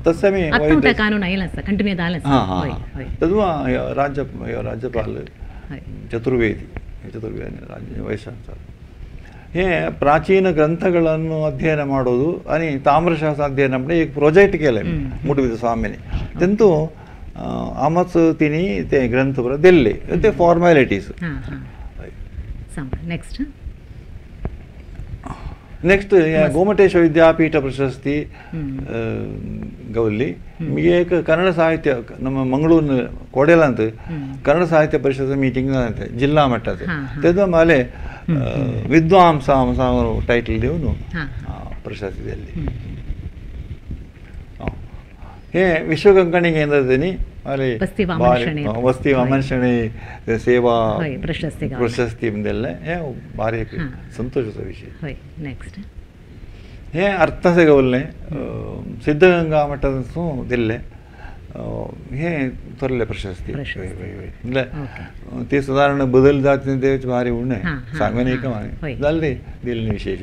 तशें आमी व्हाईट ड्रेस कानून आयला आसा कंटिन्यू जालें. हां हां तेदो राज्यपाल ಚತುರ್ವೇದಿ ಚತುರ್ವೇದಿ ವೈಸ್ ಚಾನ್ಸಲರ್. हे ಪ್ರಾಚೀನ ಗ್ರಂಥಗಳನ್ನು ಅಧ್ಯಯನ ಮಾಡೋದು आणि ತಾಮ್ರಶಾಸ್ತ್ರ ಅಧ್ಯಯನ ಮಾಡಿ एक प्रोजेक्ट केलें मुटविद स्वामींनी तेंतू आमच तिनी ते ग्रंथ बरो दिल्ले ते फॉर्मेलिटीज. नेक्स्ट नेक्स्ट गोमटेश्वर विद्यापीठ ಪ್ರಶಸ್ತಿ ಗೌಲಿ एक ಕನ್ನಡ ಸಾಹಿತ್ಯ ನಮ್ಮ ಮಂಗಳೂರು ಕೋಡೆಲ ಅಂತ ಕನ್ನಡ ಸಾಹಿತ್ಯ ಪರಿಷತ್ ಮೀಟಿಂಗ್ ಅಂತ ಜಿಲ್ಲಾ ಮಟ್ಟದ ತೆದ ಮೇಲೆ ವಿದ್ವಾಂಸ ಟೈಟಲ್ ದೇವನು ಪ್ರಶಸ್ತಿಯಲ್ಲಿ. हे ವಿಶ್ವಕಂಕಣಿ ಕೇಂದ್ರದಲ್ಲಿ ಅಲ್ಲಿ ವಸ್ತಿ ವಾಮನ ಶೆಣೈ ಸೇವಾ ಪ್ರಶಸ್ತಿ हे ಭಾರಿ ಸಂತೋಷದ ವಿಷಯ. ನೆಕ್ಸ್ಟ್ हे अर्थ गवल्लें सिद्धगंगा मठांत दिल्लें हे थोरले प्रशस्ती. म्हटल्यार ते सादारण बदल जात ते भारी उणें सांगून एक जाल्ली दिल्ली विशेष.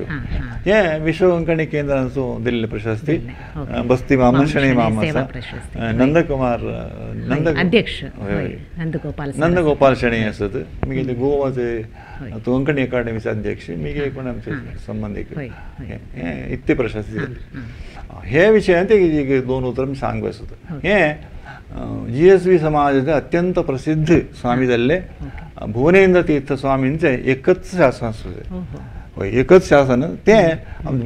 हे विश्वकंकणी केंद्रांचो दिल्ले प्रशस्ती बस्ती वामन शेणै मामा नंदकुमार नंद अध्यक्ष नंदगोपाल शेणै आसत मागीर ते गोवाचे कोंकणी अकाडेमीचे अध्यक्ष मागीर कोण आमचे संबंदीक हे इतले प्रशस्ती जाली. हे विशयांत एक दोन उतरां मी सांगू आसत. हे GSV समाजाचे अत्यंत प्रसिद्ध स्वामी जाल्ले भुवनेंद्र तीर्थ स्वामींचे एकच शासन आसलें. हय एकच शासन तें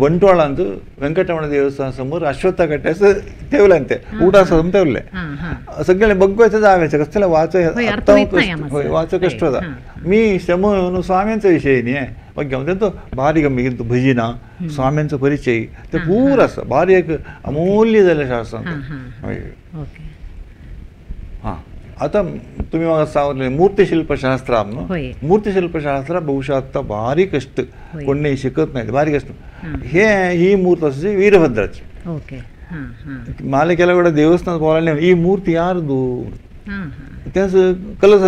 बंटवाळांत वेंकटरमण देवस्थान समोर अश्वत्थ कट्ट्यास ठेवलें ते उडा सम ठेवलें सगळें बघवायचं जाव्याचं कसलं वाच हय वाच कष्ट जाता मी श्रम स्वाम्यांचा विषय न्ही मग तो भारी गमी भजिना स्वाम्यांचो परिचय ते पूर आसा भारी एक अमूल्य जालें शासन. हय हां आता तुम्ही म्हाका सांगलें मूर्तिशिल्पशास्त्र न्हू मूर्तिशिल्पशास्त्र बहुशः आतां भारी कष्ट कोण शिकत नाही भारी कष्ट. हे ही मूर्त आसा वीरभद्राची. माले केल्या कडेन देवस्थान बोलायला ही मूर्ती यारदू त्याच कलस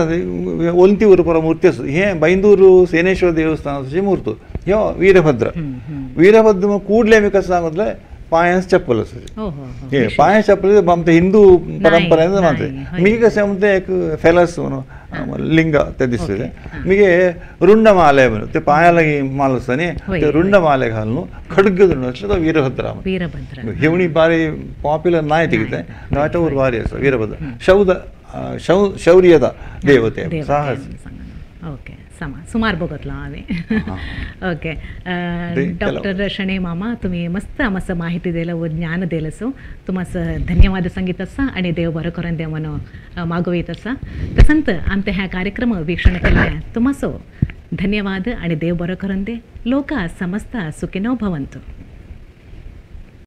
ओलती उरपा मूर्ती आसा. हे बैंदूर सेनेश्वर देवस्थानाची मूर्त ह्यो वीरभद्र. वीरभद्र कूडले आमी कशें सांगतले पांयांस चप्पल आसा हे पांया चप्पल आमचे हिंदू परंपरेन मानते मी कशें म्हणते एक फेलस म्हणून लिंग ते दिसते मागीर रुंड माले म्हणून ते पांया लागीं माल आसता न्ही ते रुंड माले घालून खड्ग धरून आसले तो वीरभद्र. हेवणी बारी पॉप्युलर नाय ती कितें घाटावर भारी आसा वीरभद्र शौद शौर्यता देवते साहस. ओके सुमार बघतलो हांवें. ओके डॉक्टर शणै मामा तुम्ही मस्त मस्त माहिती दिलं व ज्ञान दिलं सो तुम्हास धन्यवाद सांगीत आसा आनी देव बरो करून दे म्हणून मागोवयत आसा. तसंत आमचे ह्या कार्यक्रम वीक्षण केल्ल्या तुम्हासो धन्यवाद आनी देव बरो करून दे. लोका समस्ता सुखिनो भवन्तु.